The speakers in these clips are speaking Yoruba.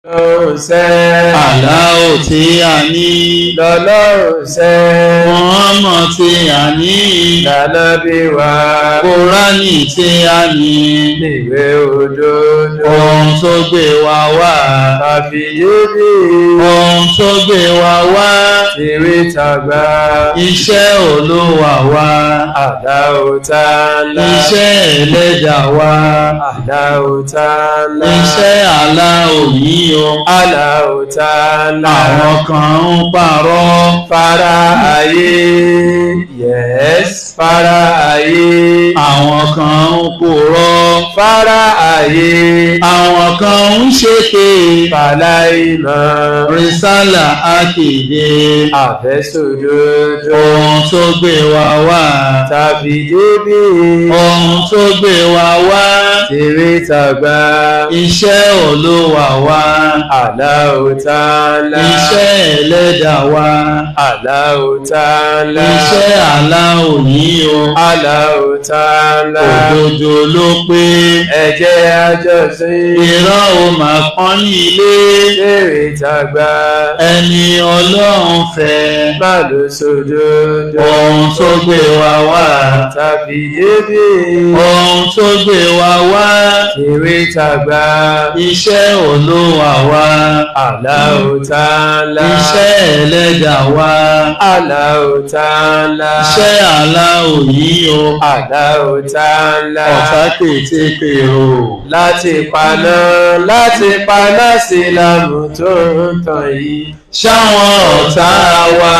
Lọ́lọ́run sẹ́. Àláò tí a ní. Lọ́lọ́run sẹ́. Mùhámmà tí a ní. Lànábì wa. Kùránì tí a ní. Níwé òdodo. Ohun tó gbé wa wá. Àfiyé bí. Ohun tó gbé wa wá. Tìwé tàgbà. Iṣẹ́ Olúwa wa. Allahu Ta'ala. Iṣẹ́ ẹlẹ́dàá wa. Allahu Ta'ala. Iṣẹ́ Aláò yìí o. Allahu Ta'ala. Àwọn kan ń parọ́. Fara ayé. Yes. Fara ayé. Àwọn kan ń purọ́. Fara ayé. Àwọn kan ń ṣèké. Fàlàìmọ̀. Rìsálà akéde. Àfẹ́sòdodo. Ohun tó gbé wa wá. Tàbí débí. Ohun tó gbé wa wá. Tìwé tàgbà. Iṣẹ́ Olúwa wa. Allahu Ta'ala. Iṣẹ́ ẹlẹ́dàá wa. Allahu Ta'ala. Iṣẹ́ Aláò yìí o. Allahu Ta'ala. Òdodo ló pé. Ẹ jẹ́ àjọṣe. Irọ́ ò máa pọ́n ní ilé. Tìwé tàgbà. Ẹni Ọlọ́run fẹ́. Má ló sòdodo. Ohun tó gbé wa wá. Tàbí débí. Ohun tó gbé wa wá. Tìwé tàgbà. Iṣẹ́ Olúwa wa. Allahu Ta'ala. Iṣẹ́ ẹlẹ́dàá wa. Allahu Ta'ala. Iṣẹ́ Aláò yìí o. Allahu Ta'ala. Ọ̀tá pètèpèrò. Láti paná sílámù tó ń tàn yìí. Ṣáwọn ọ̀tá wa.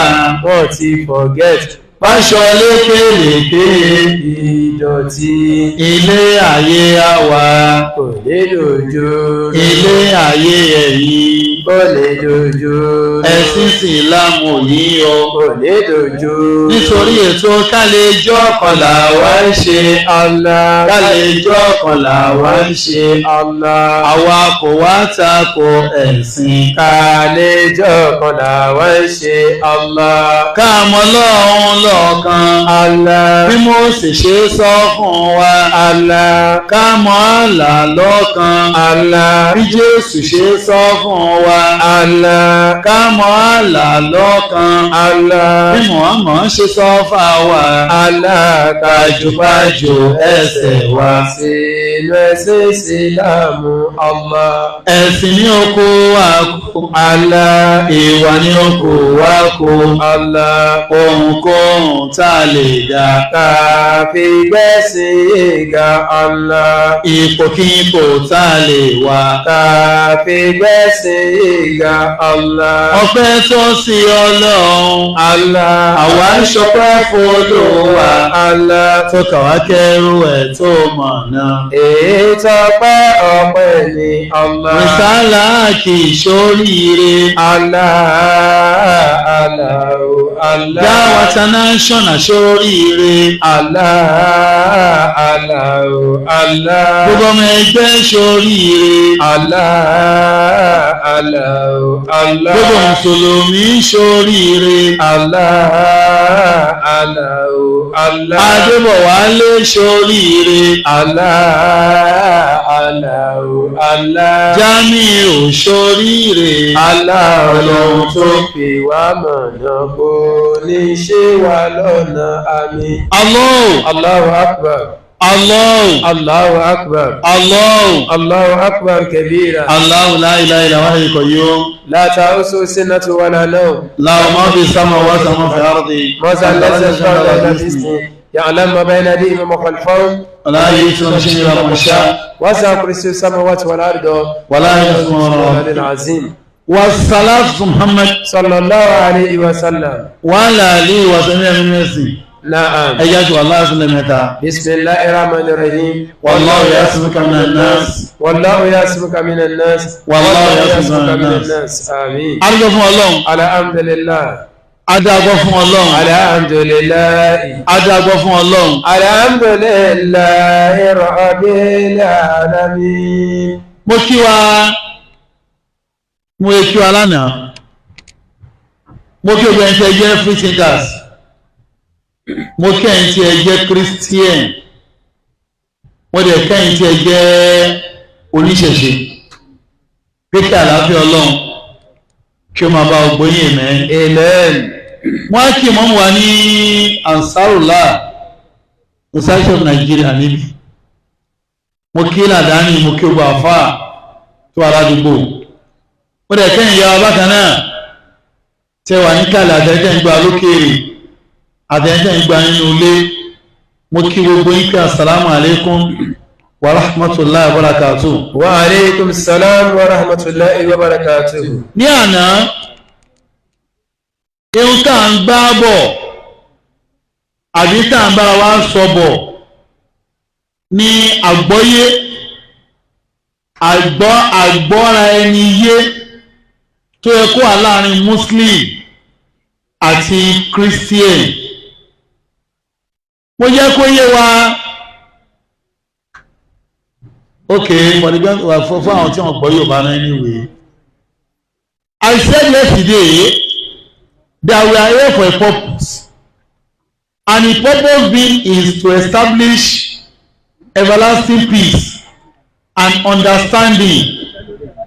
Wọ́n ti forget Fáṣọ lékèlékè. Ìdọ̀tí. Ilé ayé àwa. Kò lè dojú. Ilé ayé ẹ̀yìn. Kò lè dojú. Ẹ̀sìn Ìsìlámù yìí o. Kò lè dojú. Nítorí ètò kálẹ̀jọ́ kan làwa ń ṣe. Allah. Kálẹ̀jọ́ kan làwa ń ṣe. Allah. Àwa kò wá tako ẹ̀sìn. Kàlejò kan làwa ń ṣe Allah. Ká mọ Ọlọ́run lọ́kan. Allah. Bí Mósè ṣe sọ fún wa. Allah. Ká mọ Àlá lọ́kan. Allah. Bí Jésù ṣe sọ fún wa. Allah. Ká mọ Àlá lọ́kan. Allah. Bí Mùhámmà ṣe sọ fáwa. Allah. Kájúbájú ẹsẹ̀ wa. Sínú ẹ̀sìn Ìsìlámù Allah. Ẹ̀sìn ní oko wa kó. Allah. Ìwà ní oko wa kó. Allah. Ohunkóhun tá a lè dá. Kàfi gbẹ́sìn ga Allah. Ipòkípò tá a lè wà. Kàfi gbẹ́sìn ga Allah. Ọpẹ́ tó sí Ọlọ́run. Allah. Àwa ń ṣọpẹ́ f'Olúwa. Allah. Tó kà wá kẹ́rù ẹ̀ tó mọ̀nà. Èyí tọpẹ́ ọpẹ́ ni Allah. Rìsálà kì í ṣoríire. Allah. Allah. Allah. Dáwà International ṣoríire. Allah. Allah. Allah. Gbogbo ọmọ ẹgbẹ́ ṣoríire. Allah. Allah. Allah. Gbogbo Mùsùlùmí ṣoríire. Allah. Allah. Allah. Adébọ̀wálé ṣoríire. Allah. Allah. Allah. Jamiu ṣoríire. Allah, Ọlọ́run tó fi wá mọ̀nà kò ní ṣe wá lọ́nà, àmín. Allah. Allahu akbar. Allah. Allahu akbar. Allah. Allahu akbar kabira. Allahu la ilaha illa huwa al qayyum. La ta'usu sinatu wala nawm. Lahu ma fi samawati wa ma fi ardi. ما زال الذي يعلم ما بين أيديهم وما خلفهم. ولا يحيطون بشيء إلا ما شاء. وسع كرسي السماوات والأرض. ولا يحيطون. العظيم. والصلاة محمد. صلى الله عليه وسلم. وعلى آله وصحبه من ẹ̀sìn. نعم. Ẹjá ju Allah sílẹ̀ mẹ́ta. بسم الله الرحمن الرحيم. والله يعصمك من الناس. والله يعصمك من الناس. والله يعصمك من الناس. آمين. Arúgbó fún Ọlọ́run. الحمد لله. Adágbọ́ fún Ọlọ́run. الحمد لله. Adágbọ́ fún Ọlọ́run. الحمد لله رب العالمين. Mo kí wa, mo kí wa lánàá. Mo kí ogun ẹni tí ẹ jẹ́ free thinkers. Mo kí ẹ̀yin tí ẹ jẹ́ Christian. Mo dẹ̀ kí ẹ̀yin tí ẹ jẹ́ oníṣẹ̀ṣe. Pé kí àlàáfíà Ọlọ́run kí ó máa bá gbogbo yín. Amen. Amen. Wọ́n á kí ìmáàmù wa ní Ansarullah Society of Nigeria níbí. Mo kí làdáni, mo kí ogun àfáà tó wà ládùúgbò. Ó dẹ̀ kẹ́yìn ìyá wa bákan náà tẹ wà níkàlẹ̀, àtẹ̀tẹ̀ ń gba lókèèrè, àtẹ̀tẹ̀ ń gba nínú ilé. Mo kí gbogbo yín pé asalaamu alaykum wa rahmatulahi wa barakatuh. Wa aleykum salam wa rahmatulahi wa barakatuhu. Ní àná, ihun tá à ń gbá bọ̀ àbí tá à ń bára wa sọ bọ̀ ní àgbọ́yé, àgbọ́ra ẹni yé tó yẹ kó wà láàrin Muslim àti Christian. Mo jẹ́ kó yé wa, ok, for the fún àwọn tí wọ́n gbọ́ Yorùbá náà anyway. I said yesterday that we are here for a purpose, and the purpose being is to establish everlasting peace and understanding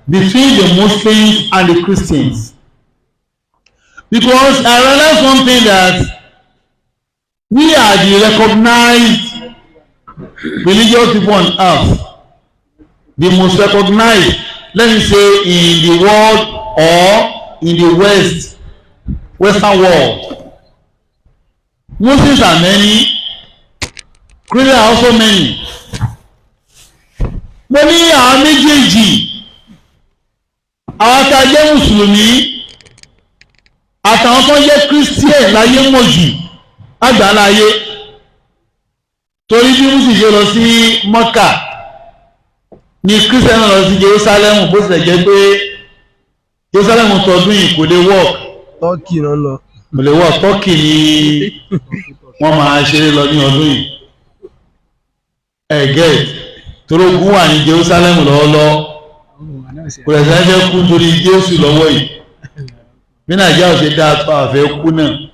between the Muslims and the Christians, because I realize one thing, that we are the recognized religious people on earth, the most recognized, let me say, in the world or in the western world. Muslims are many, Christians are also many. Mo ní àwọn méjèèjì, àwọn tá a jẹ́ mùsùlùmí àtàwọn tó ń jẹ́ Christian láyé mọ̀ jù àgbáláyé, torí bí mùsùlùmí ṣe lọ sí Mọ́kà ni Christian náà lọ sí Jerusalem, bó tilẹ̀ jẹ́ pé Jerusalem tọdún yìí kò lè work. Turkey náà lọ. Kò lè work. Turkey ni wọ́n máa ṣeré lọ ní ọdún yìí. Ẹ get torí ogun wà ní Jerusalem lọ́wọ́lọ́wọ́, kò lè sáré fẹ́ kú torí Jésù lọ́wọ́ yìí. Bí Nàìjíríà ò ṣe dáa tó, àfẹ́ kú náà.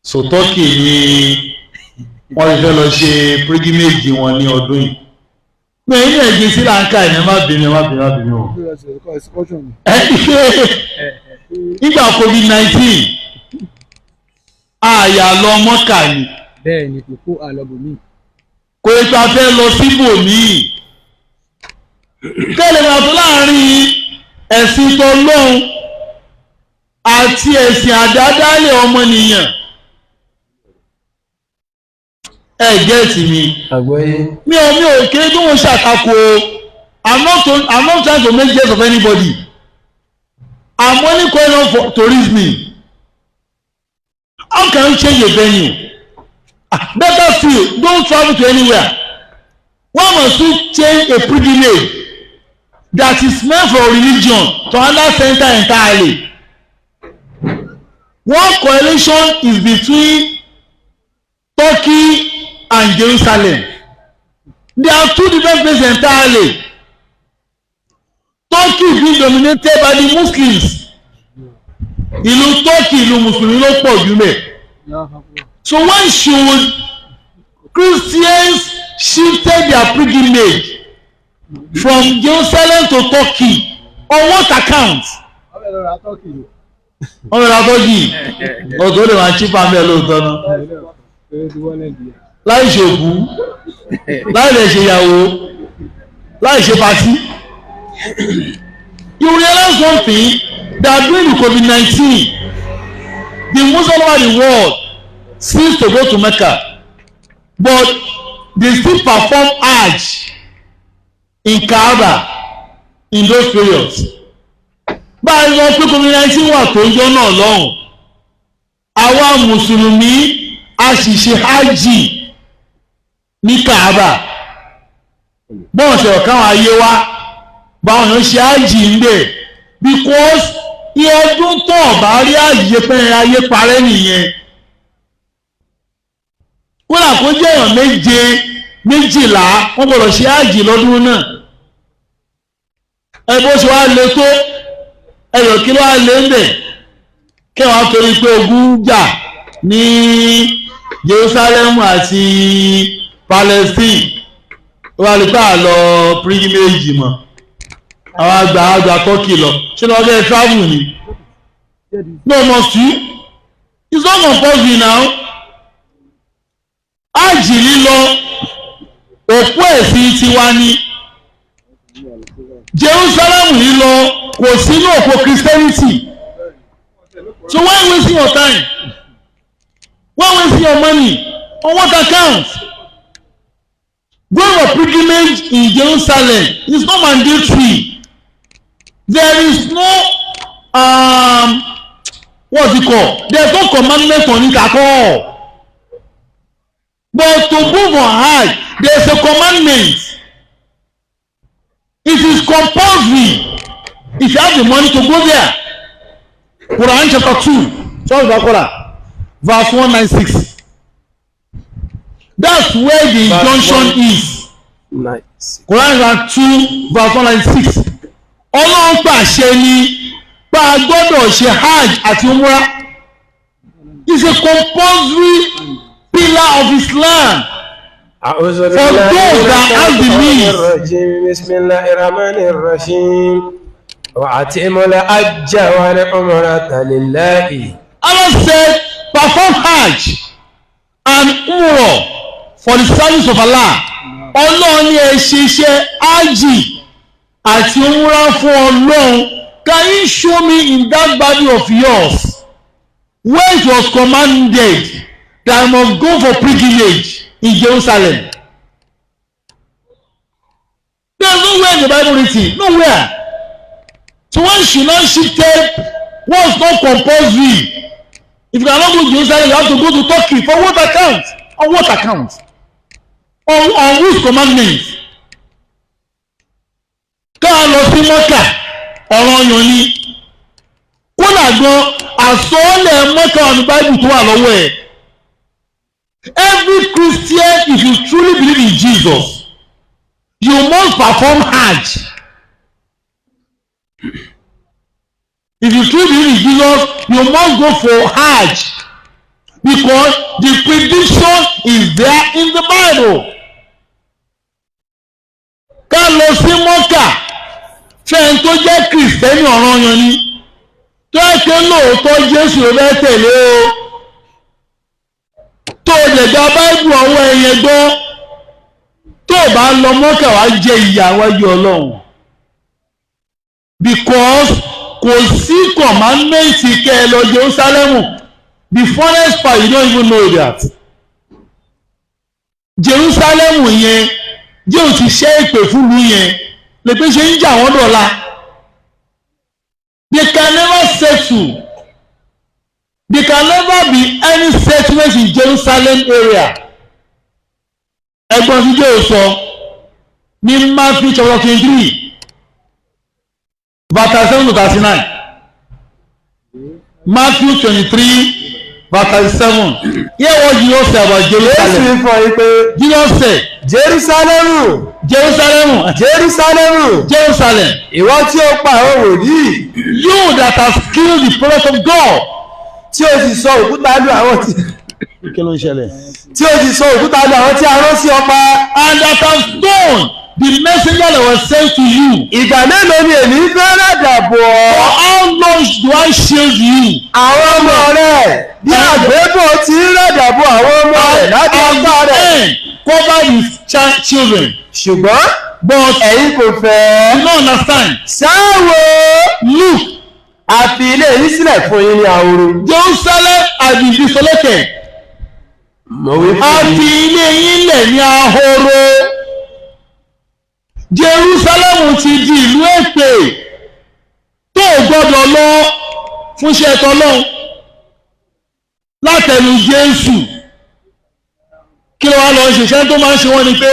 So Turkey ni wọ́n ti fẹ́ lọ ṣe pilgrimage wọn ní ọdún yìí. Mi ò ní ẹ̀gbin sí láǹkà ẹ̀, má bínú, má bínú, má bínú o. Ẹ ṣe nígbà COVID-19, àyà lọ Mọ́kà ni. Bẹ́ẹ̀ ni, kò kó àlọ́bùnmí. Kò lè ta fẹ́ lọ síbòmíì kẹ́lẹ́ máa tó láàrin ẹ̀sìn tọlọ́hun àti ẹ̀sìn àdádálẹ̀ ọmọnìyàn. Ẹ get mi? Àgbọ́yé. Mi ò kéré tó ń ṣàtakò. I'm not trying to make jest of anybody. I'm only calling on for to reasoning. How can you change a venue? Ah, better still, don't travel to anywhere. Why must you change a pilgrimage that is meant for religion to another center entirely? One correlation is between Turkey and Jerusalem. They are two different places entirely. Turkey being dominated by the Muslims. Ìlú Turkey, ìlú mùsùlùmí ló pọ̀ jù mẹ́. So why should Christians shifted their pilgrimage from Jerusalem to Turkey? On what account? Wọ́n fẹ́ ra Turkey, ọ̀tọ̀ lè máa cheaper mẹ́ lóòótọ́ náà, láì ṣòkú, láì lè ṣe ìyàwó, láì ṣe party. You realize one thing, that during the COVID-19, the Muslims all over the world cease to go to Mecca, but they still perform Hajj in Kaaba in those periods. Báyìí wọ́n pé COVID-19 wà tó ń jọ náà lọ́hùn, àwa mùsùlùmí a sì ṣe hajj ní Kaaba. Bọ́n sọ̀rọ̀ káwọn ayé wa báwọn èèyàn ṣe hajj ń bẹ̀, because ní ọdún tó ọ̀bá rí àyè pé ayé parẹ́ nìyẹn. Kódà kó jẹ́ èèyàn méje, 12, wọ́n gbọ́dọ̀ ṣe hajj lọ́dún náà. Ẹ bó ṣe wá le tó ẹyọ, kí ló wá lé ń bẹ̀ kẹwàá torí pé ogun jà ní Jerusalem àti Palestine, ó wá lè pa àlọ pilgrimage mọ́. Àwọn àgbà Turkey lọ, ṣé lọ́ọ́ bẹ́ẹ̀ travel ni? No, must you? It's not compulsory now. Hajj lílọ, òpó ẹ̀sìn tiwa ni. Jerusalem lílọ kò sínú òpó Christianity. So why wasting your time? Why wasting your money? On what account? Going for pilgrimage in Jerusalem is not mandatory. There is no what's it called? There is no commandment on it at all. But to go for Hajj, there is a commandment. It is compulsory if you have the money to go there. Quran chapter 2, Surah Al-Baqarah, verse 196. That's where the Verse injunction one- is. 96. Quran chapter 2, verse 196. Ọlọ́run pàṣẹ ni pa a gbọ́dọ̀ ṣe Hajj àti Umrah. It's a compulsory pillar of Islam. أعوذ For بالله those من that have the الشيطان means. الرجيم. بسم الله الرحمن الرحيم. وأتموا الحج والعمرة لله. Allah said, perform Hajj and Umrah for the service of Allah. Ọlọ́run ní ẹ ṣe iṣẹ́ Hajj àti Umrah fún Ọlọ́run. Can you show me in that Bible of yours where it was commanded that I must go for pilgrimage in Jerusalem? There is nowhere in the Bible written, nowhere. So one should not shifted what's not compulsory. If you cannot go to Jerusalem, you have to go to Turkey. For what account? On what account? On whose commandment? Ká lọ sí Mọ́kà, ọ̀ranyàn ni. Kódà gan, àsọọ́lẹ̀ Mọ́kà wà ní Bible tó wà lọ́wọ́ ẹ̀. Every Christian, if you truly believe in Jesus, you must perform Hajj. If you truly believe in Jesus, you must go for Hajj, because the prediction is there in the Bible. Ká lọ sí Mọ́kà fẹ́ni tó jẹ́ Kìrìsìtẹ́nì, ọ̀ranyàn ni. Tó ẹ pé lóòótọ́ Jésù ló fẹ́ tẹ̀lé o, tó o dẹ̀ gba Báíbù ọwọ́ ẹ̀yẹn gbọ́, tó o bá lọ Mọ́kà, wá jẹ ìyà wájú Ọlọ́run, because kò sí commandment kẹ́ ẹ lọ Jerusalem. The funnest part, you don't even know that Jerusalem yẹn jẹ́ ò ti ṣẹ́ ìpè fún ìlú yẹn lè pé ṣe ń jà wọ́n dọ̀la. They can never settle. There can never be any settlement in Jerusalem area. Ẹgbọ́n tí Jésù sọ ní Matthew chapter 23, verse 7 to 39. Matthew 23, verse 7. Hear what Jesus said about Jésù Jerusalem. Fọ yìí pé Jesus said, Jerusalemu, Jerusalem, Jerusalemu, Jerusalem, ìwọ tí ó pa àwọn wòlíì, you that has killed the prophet of God. tí ó sì sọ òkúta lu àwọn tí Kí ló ń ṣẹlẹ̀? tí ó sì sọ òkúta lu àwọn tí a rán sí ọ pa. And that has stoned the messenger that was sent to you. Ìgbà mélòó ni èmi fẹ́ ràgà bò For ọ́ how long do I shield you? àwọn ọmọ rẹ̀ bí àgbébò ti ń ràgà bò àwọn ọmọ rẹ̀ lábẹ́ And apá rẹ̀? then cover his children. Ṣùgbọ́n But ẹ̀yin kò fẹ́. you no understand. Ṣáà Look, a fi ilé yìí sílẹ̀ fún yín ní ahoro. Jerusalem has been desolated. Mo wí A fún fi yín. ilé yín lẹ̀ ní ahoro. Jerusalem ti di ìlú èpè tó o gbọ́dọ̀ lọ fúnṣẹ́ tọlọ́hun látẹnu Jésù. Kí ló wá lọ ṣiṣẹ́ tó máa ń ṣe wọ́n ni pé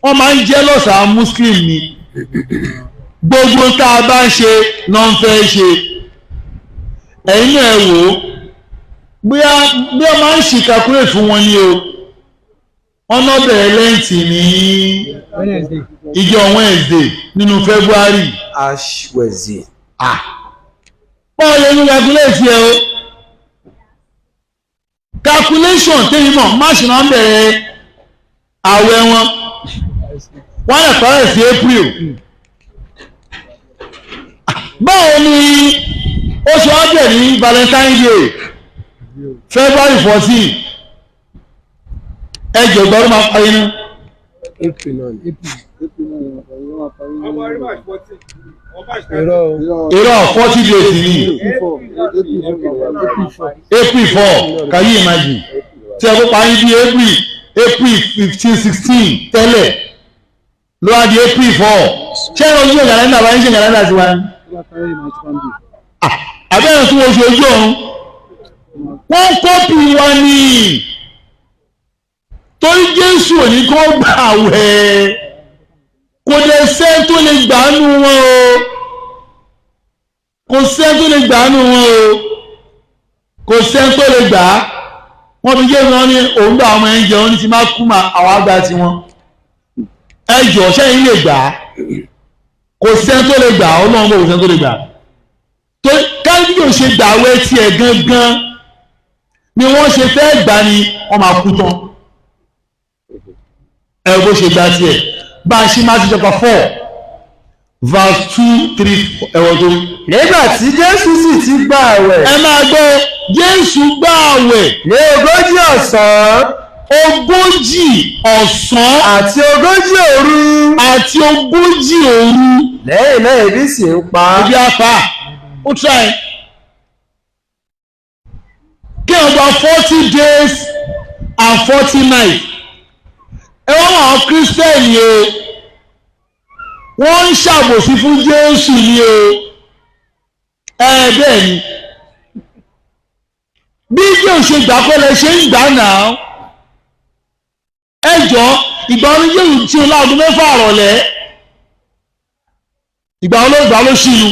wọ́n máa ń jẹ́ lọ́sàá Muslim ni. Gbogbo tá a bá ń ṣe náà ń fẹ́ ṣe. Ẹ̀yin náà, ẹ wò ó, bóyá bí wọ́n máa ń ṣì calculate fún wọn ní o. Wọ́n náà bẹ̀rẹ̀ Lent ní Wednesday. ìjọ Wednesday nínú February. Ash Wednesday. Báwo lè ní calculate yẹ o? Calculation tẹ́yìn mọ̀, March náà ń bẹ̀rẹ̀ àwẹ̀ wọn, wọ́n lè parẹ́ sí April. Báwo ni ó ṣe wá bẹ̀ ní Valentine Day, February 14? Ẹjọ gbọ́dọ̀ máa parí ní April náà ni. April. Irọ́ o. Irọ́, 40 days ní April 4. Can you imagine? Tí ẹ kó parí bí April 15, 16 tẹ́lẹ̀, ló wá di April 4. Ṣé ẹ̀rọ ojú kàlẹ́ndà bá ń ṣe kàlẹ́ndà tiwa ni? Àbẹ́rẹ́ tí wọ́n ṣe ojú ọ̀run, wọ́n copy wa ní, torí Jésù ò ní kó gbà wẹ̀, kò dẹ̀ sẹ́ tó lè gbà nù wọn o, kò sẹ́ tó lè gbà nù wọn o, kò sẹ́ tó lè gbà á. Wọ́n fi jẹ́ wọn ní òun gbà ọmọ ẹ̀ ń jẹun ní ti máa kú mà àwọn àgbà tiwọn. Ẹ jọ, sẹ́yìn lè gbà á? Kò sẹ́ tó lè gbà á. Ọlọ́run kò sẹ́ tó lè gbà á, tó káyọ̀ ṣe gbàwẹ̀ tiẹ̀ gangan ni wọ́n ṣe fẹ́ gbà ni wọ́n máa kú tán. Ẹ bó ṣe gba tiẹ̀ bá a ṣe Matthew chapter 4 verse 2, 3, ẹ̀wọ̀n tó. Nígbà tí Jésù sì ti gba àwẹ̀ Ẹ máa gbọ́, Jésù gbà àwẹ̀ ní 40 ọ̀sán 40 ọ̀sán àti 40 òru àti 40 òru. Lẹ́yìn náà ebi sì ń pa á. Ebi apá ó try kí ẹ gba 40 days and 40 nights. Ẹ wọ́n àwọn kírísítẹ́nì o, wọ́n ń ṣàbòsí fún Jésù ni o. Ẹ bẹ́ẹ̀ ni, bí Jésù ṣe gbà kọ́ lẹ ṣe ń gbà náà. Ẹ jọ, ìgbà wọn ní Jésù tí o láago 6 àrọ̀lẹ́, ìgbà wọn ló gbà ló ṣìnú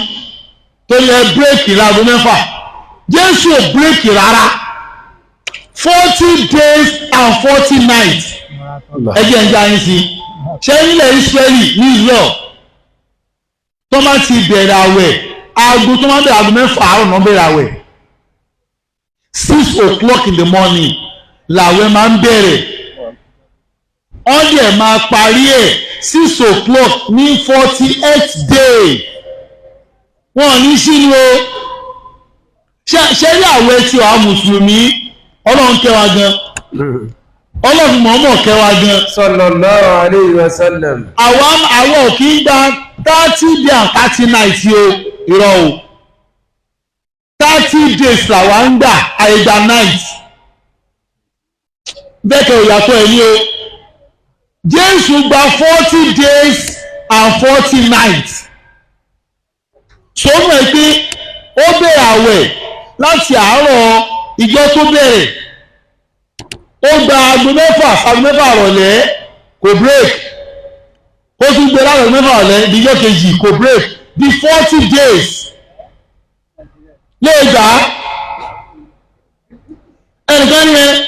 tó yẹ break láago 6? Jésù ò break rárá, 40 days and 40 nights. Ẹ jẹ́ ń já yín sí. Ṣé nílẹ̀ Ísírẹ́lì, ní Israel, tó máa ti bẹ̀rẹ̀ àwẹ̀, aago tó máa bẹ̀rẹ̀, aago 6 àárọ̀ náà bẹ̀rẹ̀ àwẹ̀. 6 o'clock in the morning làwẹ̀ máa ń bẹ̀rẹ̀. Wọ́n dẹ̀ máa parí ẹ̀ 6 o'clock ní 48 day. Wọn ò ní sínú o. Ṣé rí àwẹ̀ tí wàá mùsùlùmí, Ọlọ́run kẹ́ wa gan, Ọlọ́run mọ̀ọ́mọ̀ kẹ́ wa gan. Sallallahu alayhi wa sallam. Àwa ò kí ń gba 30 day and 30 nights o. Irọ́ o. 30 days làwa ń gbà, àìgbà night bẹ́ẹ̀ kẹ́ ìyàtọ̀ ẹ̀ ní o. Jésù gba 40 days and 40 nights. Sọ́mọ́ ẹ pé ó bẹ̀rẹ̀ àwẹ̀ láti àárọ̀ ìjọ tó bẹ̀rẹ̀, ó gba aago 6, aago 6 àrọ̀lẹ́, kò break. Ó tún gbé láàrọ̀ 6 àrọ̀lẹ́ ìdíjọ́ kejì, kò break, di 40 days lè gbà á. Ẹnìkan ní ẹ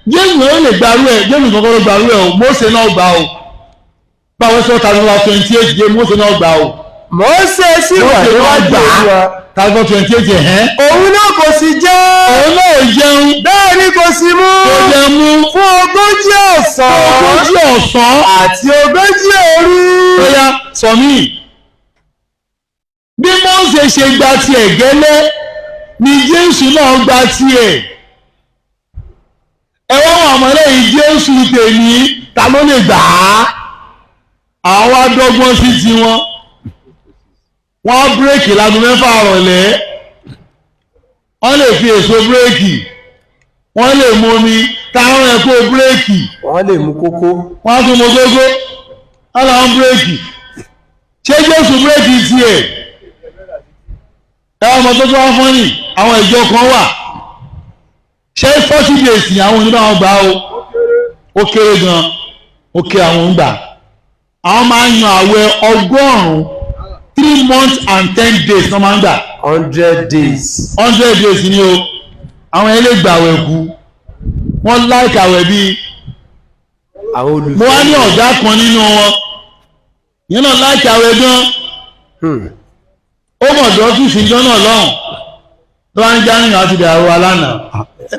Jésù náà lè gbarú ẹ. Jésù kankan ló gbarú ẹ o. Mósè náà gbà o. Báwo sọ tàbí wá 28 dé, Mósè náà gbà o. Mósè sì wà Mósè náà níwájú gbà á. Olúwa. Tàbí 28, ẹ̀hẹ́n. Òun náà kò sì jẹ, Òun náà ò jẹun, bẹ́ẹ̀ ni kò sì mu kò jẹun mú fún 40 ọ̀sán 40 ọ̀sán àti 40 òru. Bóyá sọmí bí Mósè ṣe gba tiẹ̀ gẹ́lẹ́ ni Jésù náà gba tiẹ̀. Ẹ wá wọn àmọ́lẹ́yìn Jésù tèmi, ta ló lè gbà á? Àwọn adọ́gbọ́n sí tiwọn, wọ́n break láago 6 àrọ̀lẹ́, wọ́n lè fi èso break, wọ́n lè mú omi táwọn ẹ̀kọ́ break. Wọ́n lè mú kókó. Wọ́n á tún mọ gógó, wọ́n làwọn break. Ṣé Jésù break tiẹ̀? Ẹ ọmọ tó tún wá fún ní àwọn ìjọ kan wà, ṣé 40 days ni àwọn oníbàwọn gbà ó? Ó kéré gan, ó kéré. Àwọn ń gbà, àwọn máa ń yan àwẹ̀ 100, 3 months and 10 days náà máa ń gbà. 100 days. 100 days ni o. Àwọn ẹlẹ́gbàá àwẹ̀ kú, wọ́n láìka àwẹ̀ bíi Àwọn olùfẹ́. Mo wá ní ọ̀gá kan nínú wọn yẹn náà láìka àwẹ̀ gan. Ó mọ̀ dé ọ́fíìsì ìjọ náà lọ́hùn tó bá ń já nínú àti ìdàrú alánà,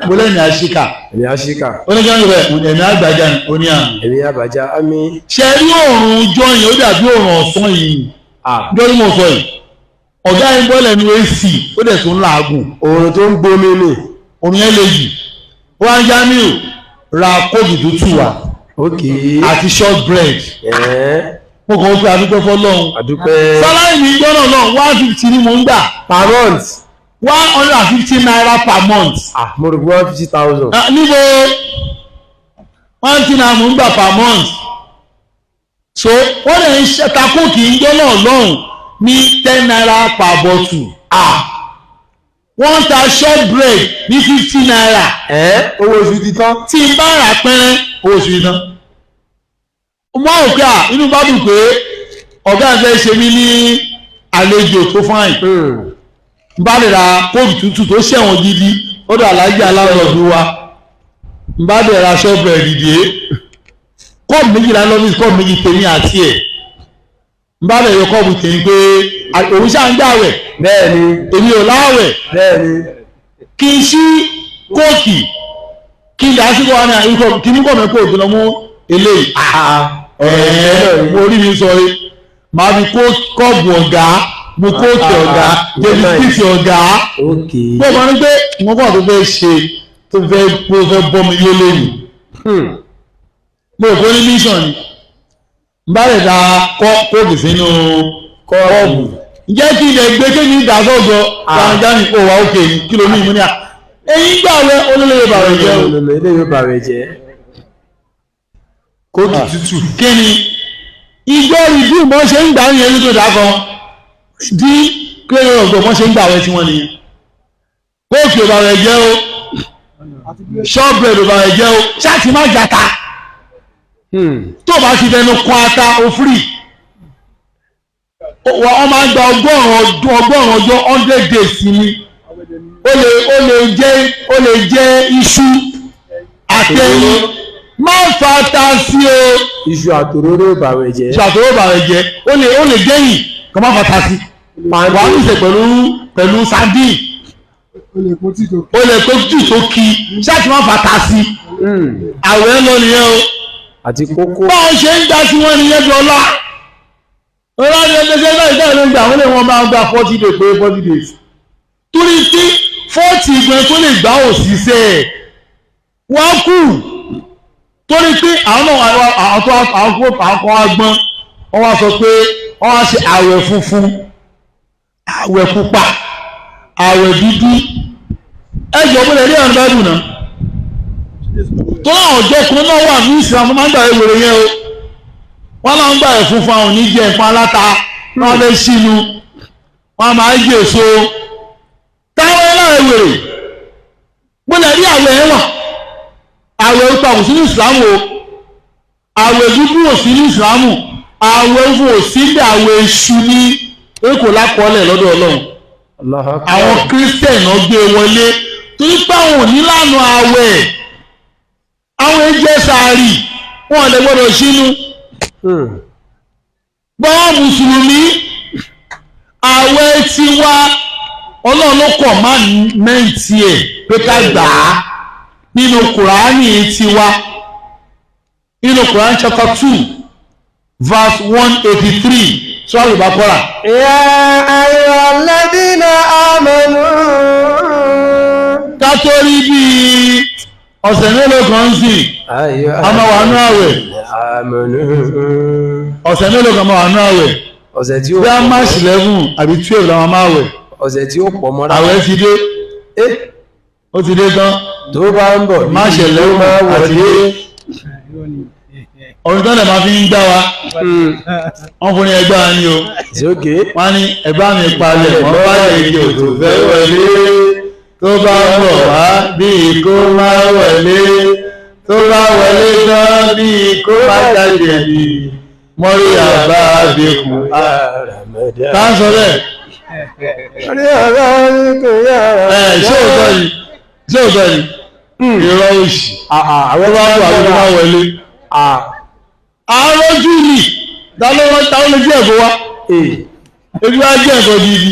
mo lẹ́nu àṣìkà. Ẹ̀mí àṣìkà. Oníkànnì rẹ̀ ẹ̀mí àgbàjá oní àmì. Ẹ̀mí àbájá àmì. Ṣe rí òòrùn ọjọ́ yẹn, ó dàbí òòrùn ọ̀sán yìí. Ah. Jọ́ ní mo sọ yìí. Ọ̀gá yẹn bọ́ lẹ́nu AC, ó dẹ̀ tún làágùn. Oòrùn tó ń gbomi ni. Òrùn yẹn le jù. Wọ́n á Jamiu ra kóògì tútù wá àti short bread. Mo kàn ó pé adúpẹ́ fọlọ́run. Àdúpẹ́. Sálárì mi gbọ́dọ̀ náà 150 ni mò ń gbà. Per month. 150 naira per month. Ah, mo rò pé 150,000. Níbo 150 naira mò ń gbà per month. So wọ́n lè ń ṣe ta kóòkì ń gbọ́ náà lọ́hùn ní 10 naira per bottle. Ah, wọ́n ta short bread ní 50 naira. Owó oṣù ti tán. Tí n bá rà pẹ́rẹ́, owó oṣù ti tán. Mo rò pé inú bá dùn pé ọ̀gá ẹ̀ fẹ́ ṣe mí ní àlejò tó fáìn. N bá lè ra kóòtù tútù tó ṣẹ̀wọ̀n gidi lọ́dọ̀ aláàjì aláàlọ́dún wa. N bá lè ra short bread dìde. Kọ́ọ̀bù méjìlá lọ́fíìsì, kọ́ọ̀bù méjì tèmi àti ẹ̀. N bá lè yọ kọ́ọ̀bù tèmi pé òun ṣáà ń gbàwẹ̀. Bẹ́ẹ̀ni. Èmi ò láwẹ̀. Bẹ́ẹ̀ni. Kí n ṣí kóòkì kí n dà á sí kó wá ní àyíkọ́ kí ní kọ́ mi kó òfin lọ mú eléyìí. Mo rí mi sọ yìí, màá fi kọ́ọ̀bù ọ̀gá, mo kóòkì ọ̀gá, jẹ́bi píìsì ọ̀gá. Bó o máa ń gbé wọn kọ́ tó fẹ́ ṣe tó fẹ́ bọ́ mi yé lónìí. Mo rò pé ní mission ni. N bá lè da kóòkì sínú kọ́ọ̀bù. Ǹjẹ́ kí ilẹ̀ gbé kí ni ìdásọ́jọ́ gbàǹjáni òwà òkè ni kí ló ní ìmúni à. Eyín gbà wẹ olólè bàrẹ̀ jẹ́ o. Olólè bàrẹ̀ jẹ́. Kóòkì tútù. Kí ni ìjọ ìdí ìmọ̀ ṣe ń gbà yẹn ní tó dákọ dí kílódé ọ̀gbọ̀n mọ́ ṣe ń gbà wẹ tí wọ́n nìyẹn. Kóòkì ò bàrẹ̀ jẹ́ o, ṣọ́ọ̀bù ò bàrẹ̀ jẹ́ o, ṣáàtì má jata. Tó o bá ti fẹnu kọ ata o free. Wọ́n máa ń gba ọgọ́rùn-ún ọjọ́ 100 days ni. Ó lè jẹ́ iṣu àtẹ̀yìn. Má fata sí o. Iṣu àtòróró bàwẹ̀ jẹ́. Iṣu àtòróró bàwẹ̀ jẹ́. Ó lè jẹ́yìn kó má fata sí. Wàá ní ìṣe pẹ̀lú sardine. Ó lè kó tì tó kí. Ṣáàtì má fata sí. Àwẹ̀ ń lọ nìyẹn o. Àti kókó. Báwọn ṣe ń dá sí wọn nìyẹn bí ọlá. Ọlá ni ẹgbẹ́ sẹ́gbẹ́ ìgbà ló ń gbà wọ́n lè wọ́n máa ń gba 40 days pé 40 days. Torí tí 40 ìgbẹ́ tó lè gbà òṣìṣẹ́ ẹ̀ wọ́n kù. Torí pé àwọn kan wá gbọ́n, wọ́n wá sọ pé wọ́n wá ṣe àwẹ̀ funfun, àwẹ̀ pupa, àwẹ̀ dúdú. Ẹ jọ pé lẹ́rí àwọn báìbù náà. Tó láwọn ọjọ́ kan náà wà ní ìsìlámù máa ń gbà ewèrè yẹn o. Wọ́n máa ń gbà ẹ̀ funfun, àwọn oníjẹ nǹkan aláta, wọ́n lè ṣínú, wọ́n máa ń jẹ èso. Táwọn ẹ̀ láwọn ewèrè gbọ́dọ̀ rí àwẹ̀ ẹ̀ wà. Àwẹ̀ pupa kò sí ní ìsìlámù o, àwẹ̀ dúdú ò sí ní ìsìlámù, àwẹ̀ funfun ò sí ní àwẹ̀ èṣù ní èkó lákọọ́lẹ̀ lọ́dọ̀ Ọlọ́run. Àwọn kírísítẹ̀nì náà gbé wọlé torí pé àwọn ò nílànà àwẹ̀, àwọn ẹ̀jẹ̀ sàárì wọn lè gbọ́dọ̀ sínú. Gbọ́n mùsùlùmí àwẹ̀ tiwa Ọlọ́run ló kọ̀ má mẹ́ǹtì ẹ̀ pé ká gbà á nínú Kùránì tiwa, nínú Kùránì chapter 2 verse 183 sọ́ọ́lù bá kọ́ra. Ya ayyuhalladhina amanu. Ká tó rí bíi ọ̀sẹ̀ mélòó kan ń sìn, a máa wà nú àwẹ̀. Ọ̀sẹ̀ mélòó kan máa wà nú àwẹ̀. Ọ̀sẹ̀ tí ó bí a March 11 àbí 12 làwọn máa wẹ̀. Ọ̀sẹ̀ tí ó pọ̀ mọ́ra. Àwẹ̀ ti dé. Ó ti dé tán. Tó bá ń bọ̀ March 11 àti dé. Ọ̀run tán lè máa fi ń gbá wa. Wọ́n fún ní ẹgbẹ́ wa ni o. Wọ́n ní ẹgbẹ́ mi palẹ̀ wọ́n bá lè jò tó fẹ́ wọlé. Tó bá bọ̀ wá bí kó má wọlé. Tó bá wọlé tán bí kó má jáde ní. Mọ́rí àbá àbíkú. Tá a sọ bẹ́ẹ̀. Ṣé òótọ́ ni? Ṣé òótọ́ ni? Irọ́ òṣì. Àwọn bá wà ló máa wọlé. Àrọ́jú ni. Ta ló lè jẹ́ ẹ̀kọ́ wa? Ebi wá jẹ́ ẹ̀kọ́ gidi.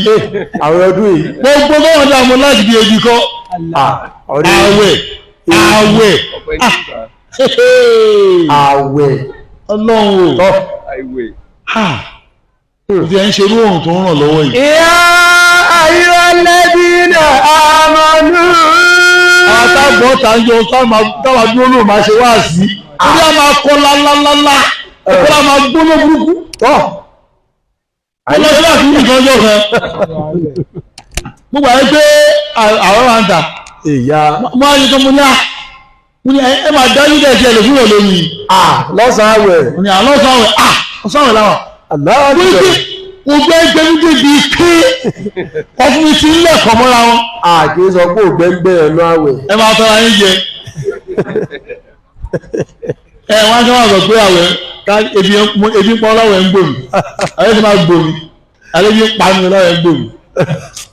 Àwọn ọdún yìí. Gbogbo báwọn dààmú láti bí ebi kọ́. Àwẹ̀. Àwẹ̀. Àwẹ̀. Ọlọ́run o. Kò tí ẹ ń ṣe irú òrùn tó ń ràn lọ́wọ́ yìí. يا أيها الذين آمنوا. Àwọn tágbọ́n tá ń yọ táwa dúró lóun máa ṣe wá sí. Orí a máa kọ́ lálálálá. Ẹ̀kọ́ la máa gbóná burúkú. Tọ́. Ọlọ́sẹ̀ láti ní ìkan ọjọ́ kan. Gbogbo àwọn pé àwọn máa ń tà. Ìyá. Mo á yẹ kó mo ní à. Mo ní ẹ máa dájú dẹ̀ tiẹ̀ lè fún ìrọ̀lẹ́ yìí. Lọ́sàn-án àwẹ̀. Mo ní àlọ́ sọ̀rọ̀ à ọ̀sán làwọn. Allahu Mo ní Akbar. pé gbogbo ẹgbẹ́ mi débi pé ọfún mi ti ń lẹ̀kọ̀ mọ́ra wọn. Kì í sọ pé ògbẹ́ngbẹ́ ẹ̀nu àwẹ̀. Ẹ máa tọ́ra yín jẹ. Ẹ wọ́n á sọ wọ́n sọ pé àwẹ̀ ká ebi ń pọ́n láwẹ̀ ń gbòmí. Àwẹ̀ ti máa gbòmí. Àlẹ́ bí ń pa mi láwẹ̀ ń gbòmí.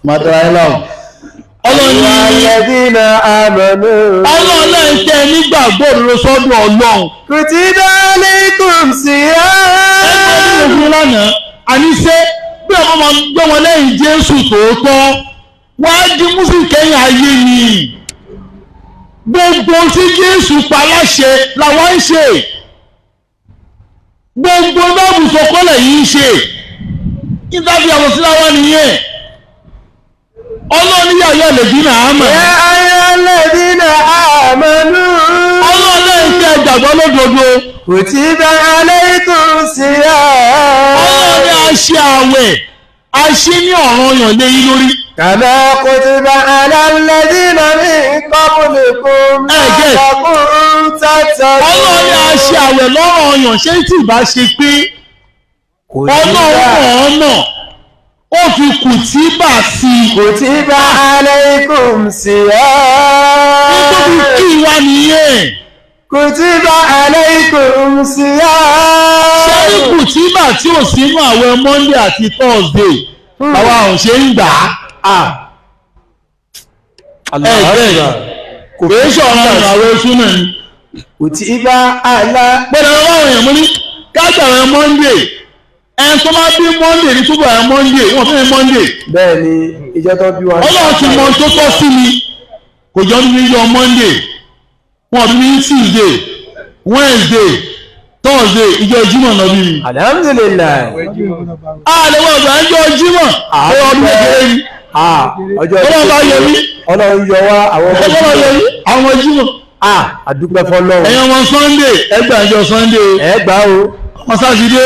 Máa tọ́ra yín láwọn. Ọlọ́run ní Alladhina amanu. Ọlọ́run náà ń tẹ́ nígbàgbọ́ òdodo sọ́dọ̀ Ọlọ́run. Kutiba alaykum siyam. Ẹgbẹ́ nínú lánàá, àníṣe bí ọmọ máa gbé wọn lẹ́yìn Jésù tòótọ́, wá di Mùsùlùmí kẹ́yìn ayé ni. Gbogbo tí Jésù pa láṣẹ làwọn ń ṣe. Gbogbo báàbù sọkọ́lẹ̀ yìí ń ṣe. Ìtàbí àwọn síláwá nìyẹn. Ọlọ́run ní yàrá lèdí náà mọ̀. Ya ayyuhalladhina amanu. Ọlọ́run náà ń tẹ́ ìgbàgbọ́ lódodo. Kutiba alaykum siyam. Ọlọ́run ní a ṣe àwẹ̀, a ṣe ní ọ̀ranyàn lé yín lórí. Kama kutiba ala alladhina min qablikum Ẹ jẹ́. la'allakum tattaqun. Ọlọ́run ní a ṣe àwẹ̀ lọ́ranyàn ṣé tí ìbá ṣe pé Ọlọ́run ọ̀nà ó fi kùtìbà sí i. Kutiba alaykum siyam. Nítorí kí wa nìyẹn. Kutiba alaykum siyam. Ṣé ní kùtìbà tí ò sínú àwẹ̀ Monday àti Thursday àwa ò ṣe ń gbà á. Ẹ jẹ́ kò kì í ṣọ̀rọ̀ ọ̀nà àwẹ̀ súnà ni. Kutiba ala. Gbọ́dọ̀ lọ́wọ́ àwọn èèyàn mú ní kájà àwẹ̀ Monday ẹn tó máa bí Monday ní túbọ̀ àwẹ̀ Monday wọ́n fún mi Monday. Bẹ́ẹ̀ ni ìjọ tó bí wa. Ọlọ́run ti mọ tó tọ́ sí mi kò jọ ní yọ Monday wọ́n bí mi ní Tuesday Wednesday Thursday ìjọ Jímọ̀ náà bí mi. Alhamdulillah. Àlẹ́ wọn ọ̀gbà ń jọ Jímọ̀ àwọn ọdún kékeré ni. Ọjọ́ Ọlọ́run bá yọ mí. Ọlọ́run yọ wá àwọn ọmọ Ọlọ́run yọ mí àwọn Jímọ̀. Àdúpẹ́ fọlọ́run. Ẹ̀yin ọmọ Sunday ẹgbàá ìjọ Sunday o. Ẹ gbà o. Ọmọ Sátidé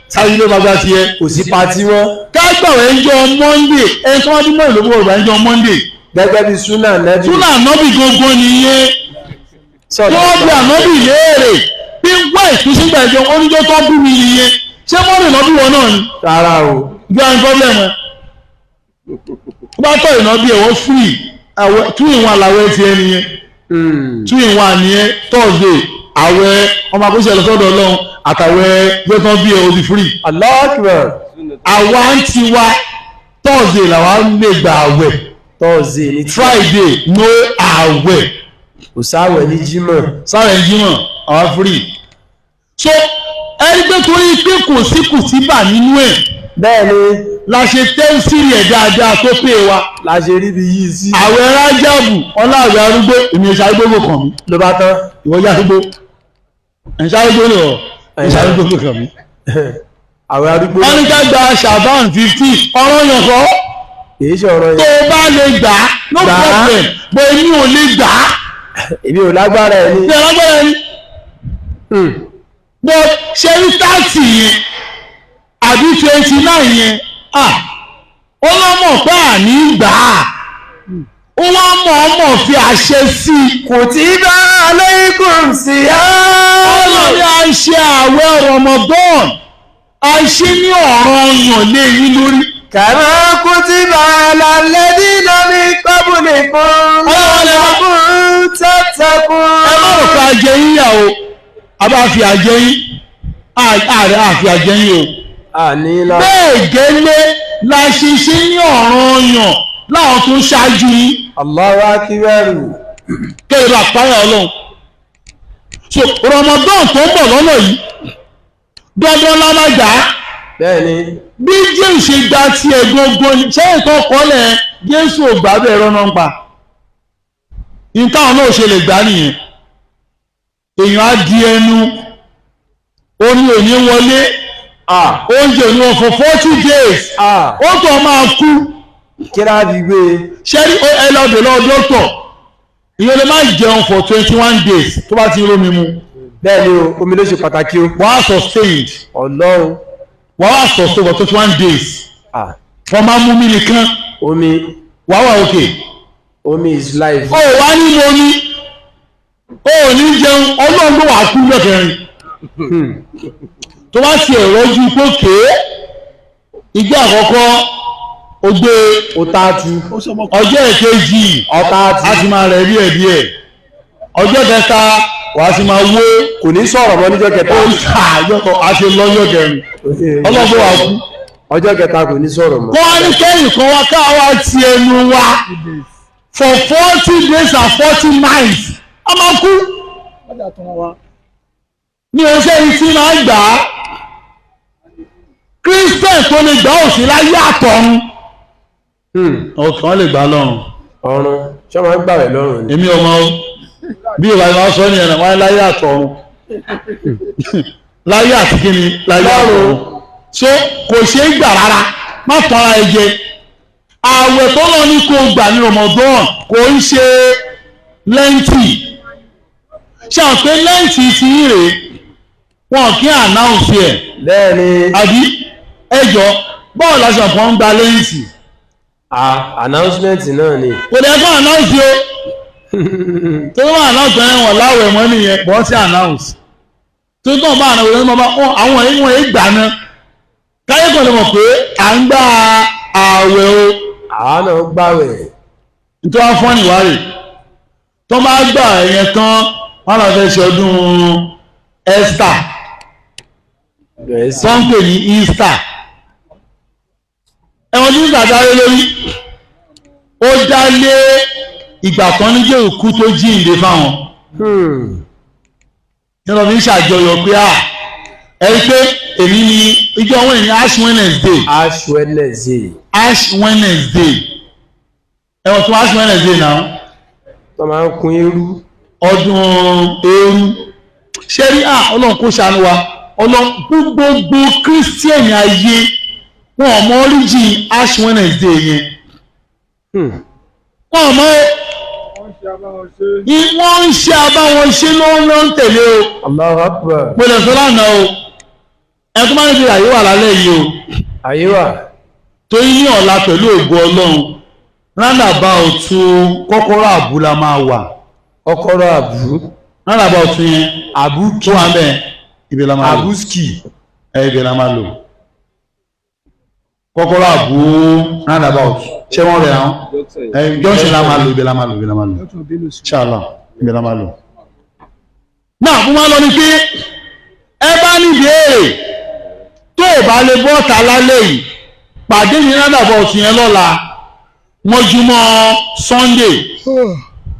Sátidé bàbá tiẹ̀. Kò sí patí mọ́. Kágbàwẹ̀ ń jọ Monday ẹni tó wá dín mọ́ ìlú ọgbà ń jọ Monday. Gẹ́gẹ́ bí Súnà Nẹ́bí. Súnà Ànábì gbogbo nìyẹn. Wọ́n bí Ànábì léèrè bí wá ìtúsígbà ìjọ oníjọ́ tó bí mi nìyẹn. Ṣé mọ́rìn lọ́bí wọn náà ni? Rárá o. Bí wọ́n ní pọ́blẹ́mù ẹ̀. Tó bá tọ̀ ìná bí ẹ̀wọ́ free two in one làwẹ̀ ti ẹni yẹn. 2 in 1 nìyẹn Thursday àwẹ̀ ọmọ akóṣe lọ sọ́dọ̀ Ọlọ́run àtàwẹ̀ gbẹ́tàn bí ẹ o ti free. Allahu Akbar. Àwa ń tiwa Thursday làwa ń lè gba àwẹ̀. Thursday ní Friday no àwẹ̀. Kò sáwẹ̀ ní Jímọ̀. Sáwẹ̀ ní Jímọ̀ àwa free. So ẹni pé torí pé kò sí kùtìbà nínú ẹ̀. Bẹ́ẹ̀ ni. La ṣe tẹ́sírì ẹ̀ dáadáa tó pé wa. La ṣe rí bí yìí sí. Àwẹ̀ rájàbù ọláàwẹ̀ arúgbó èmi ẹ̀ṣẹ̀ arúgbó kò kàn mí. Ló bá tán. Ìwọ jẹ́ arúgbó. Ẹ̀ṣẹ̀ arúgbó ni ọ̀ ẹ̀ṣẹ̀ arúgbó kò kàn mí. Àwẹ̀ arúgbó. Wọ́n ní ká gba Ṣàbán 15 ọ̀rọ̀ yàn kọ́. Kì í ṣe ọ̀rọ̀ yẹn. Tó o bá lè gbà á no problem bó èmi ò lè gbà á. Èmi ò lágbára ẹ̀ ni. Mi ò lágbára ẹ̀ ni. Bó ṣe ní 30 yẹn àbí 29 yẹn ó lọ́mọ̀ pé àní gbà á ó wá mọ̀ ọmọ fi àṣẹ sí i. Kutiba alaykum siyam. Ọlọ́run á ṣe àwẹ̀ Ramadan a ṣe ní ọ̀ranyàn lé yín lórí. Kama kutiba ala alladhina min qablikum la'allakum tattaqun. Ẹ má rò pé àjẹ yín yà o a bá fi àjẹ yín ààrẹ àfi àjẹ yín o. Bẹ́ẹ̀ gẹ́lẹ́ la ṣe ṣe ní ọ̀ranyàn láwọn tó ń ṣáájú yín. Allahu akbar. Kẹ́lẹ́ bá páyà Ọlọ́run. So Ramadan tó ń bọ̀ lọ́nà yìí dandan la máa gbà á. Bẹ́ẹ̀ni. Bí Jésù ṣe gba tiẹ̀ gbogbo ni ṣé ìtọ́ kọ́lẹ̀ Jésù ò gbà bẹ́ẹ̀ rọ́nà ń pa. Ìtàn náà ṣe lè gbà nìyẹn. Èèyàn á di ẹnu, omi ò ní wọlé, Ah. Oúnjẹ ò ní wọn for 40 days. Ah. Ó tó máa kú. Kí láà fi gbé e? Ṣẹ́rí, ẹ lọ bẹ̀ lọ́wọ́ dókítọ̀, ìyẹn lè má jẹun for 21 days tó bá ti rómi mu. Bẹ́ẹ̀ ni o, omi ló ṣe pàtàkì o. Wàá sustained. Ọlọ́run. Wàá sustained for 21 days. Ah. Wọ́n máa mú mi nìkan. Omi. Wàá wà òkè. Omi is life. Ó wá nínú omi, ó ní jẹun, Ọlọ́run ló wà kú lọ́kẹrin tó bá ti ẹ̀rọ ju pókè ìgbé àkọ́kọ́ ó gbé. Ọ̀tá tu. Ọjọ́ èkejì, Ọ̀tá tu. a ti máa rẹ̀ díẹ̀ díẹ̀. Ọjọ́ kẹta, wàá ti máa wó. Kò ní sọ̀rọ̀ mọ́ níjọ́ kẹta. Ó ṣàjọkọ̀ a ṣe lọ́jọ́ kẹrin, Ọlọ́run wà kú. Ọjọ́ kẹta, kò ní sọ̀rọ̀ mọ́. Kọ́ wá ní kẹ́yìn kan wá káwá ti ẹnu wa for 40 days and 40 nights, a máa kú ní oṣù yìí tí máa gbà á. Christian tó lè gbà òsì láyé àtọ̀run. Ọkàn lè gbà lọ́run. Ọ̀run ṣé wọ́n máa ń gbàwẹ̀ lọ́rùn ni? Èmi ọmọ o, bí ìwà ìwà sọ ní ẹ̀rọ wọn láyé àtọ̀run, láyé àti kíni, láyé àtọ̀run. So kò ṣeé gbà rárá, má tọ́ra ẹ jẹ. Ààwẹ̀ tó lọ ní kó gbà ní Ramadan kò ń ṣe Lent. Ṣe àwọn pé Lent ti ń rèé, wọn kì í announce ẹ̀. Bẹ́ẹ̀ ni. Àbí ẹjọ́ bọ́ọ̀lù aṣọ kan ń gba Lent? Ah, announcement náà ni. Kò dẹ̀ kọ́ announce o. Tó wọ́n announce ẹ̀, wọ́n láwẹ̀ mọ́ nìyẹn bọ́ sí announce tó tán bá àwọn ọmọ bá àwọn ìwọ̀n ìgbà náà káyé kan lè mọ̀ pé à ń gba ààwẹ̀ o. Àwa náà gbàwẹ̀. Nítorí wọ́n fọ́n ìwárè tó bá gbà ẹ̀yẹn tán, wọ́n lọ fẹ́ ṣe ọdún Easter. Bẹ̀rẹ̀ sí. Tó ń pè ní Easter. Ẹ̀wọ̀n tí Easter dálé lórí, ó dá lé ìgbà kan ní jẹ́ òkú tó jíǹde fáwọn ní lọ fi ń ṣàjọyọ̀ pé à ẹ rí pé èmi ni ìjọ wọn ní Ash Wednesday. Ash Wednesday. Ash Wednesday, ẹ̀wọ̀n tó Ash Wednesday náà. Tó máa ń kun irú. Ọdún eérú. Ṣé rí à, Ọlọ́run kó ṣàánú wa. Ọlọ́run, gbogbo Christian ayé, wọn ò mọ origin Ash Wednesday yẹn. Wọn ò mọ. Wọ́n ń ṣe abáwọn ṣe ló ń lọ ń tẹ̀lé o. Allahu Akbar. Mo lè sọ lánàá o, ẹ tó máa ń fi àyè wà lálẹ́ yìí o. Ayé wà. Torí ní ọ̀la, pẹ̀lú ògo Ọlọ́run, roundabout kọ́kọ́rọ́ àbú la máa wà. Ọkọ̀rọ̀ àbú. Roundabout yẹn Àbú. tó wà ń bẹ̀, ibi la máa lò. Àbúskì. Ẹ ibi la máa lò, kọ́kọ́rọ́ àbú roundabout. Ṣé wọ́n rẹ̀ àwọn ẹ junction la máa lò, ibi la máa lò, ibi la máa lò, inshallah, ibi la máa lò. Náà mo máa lọ ní pé ẹ bá ní ìbéèrè tó o bá lè bọ́ta lálẹ́ yìí, pàdé mi roundabout yẹn lọ́la mọ́júmọ́ Sunday.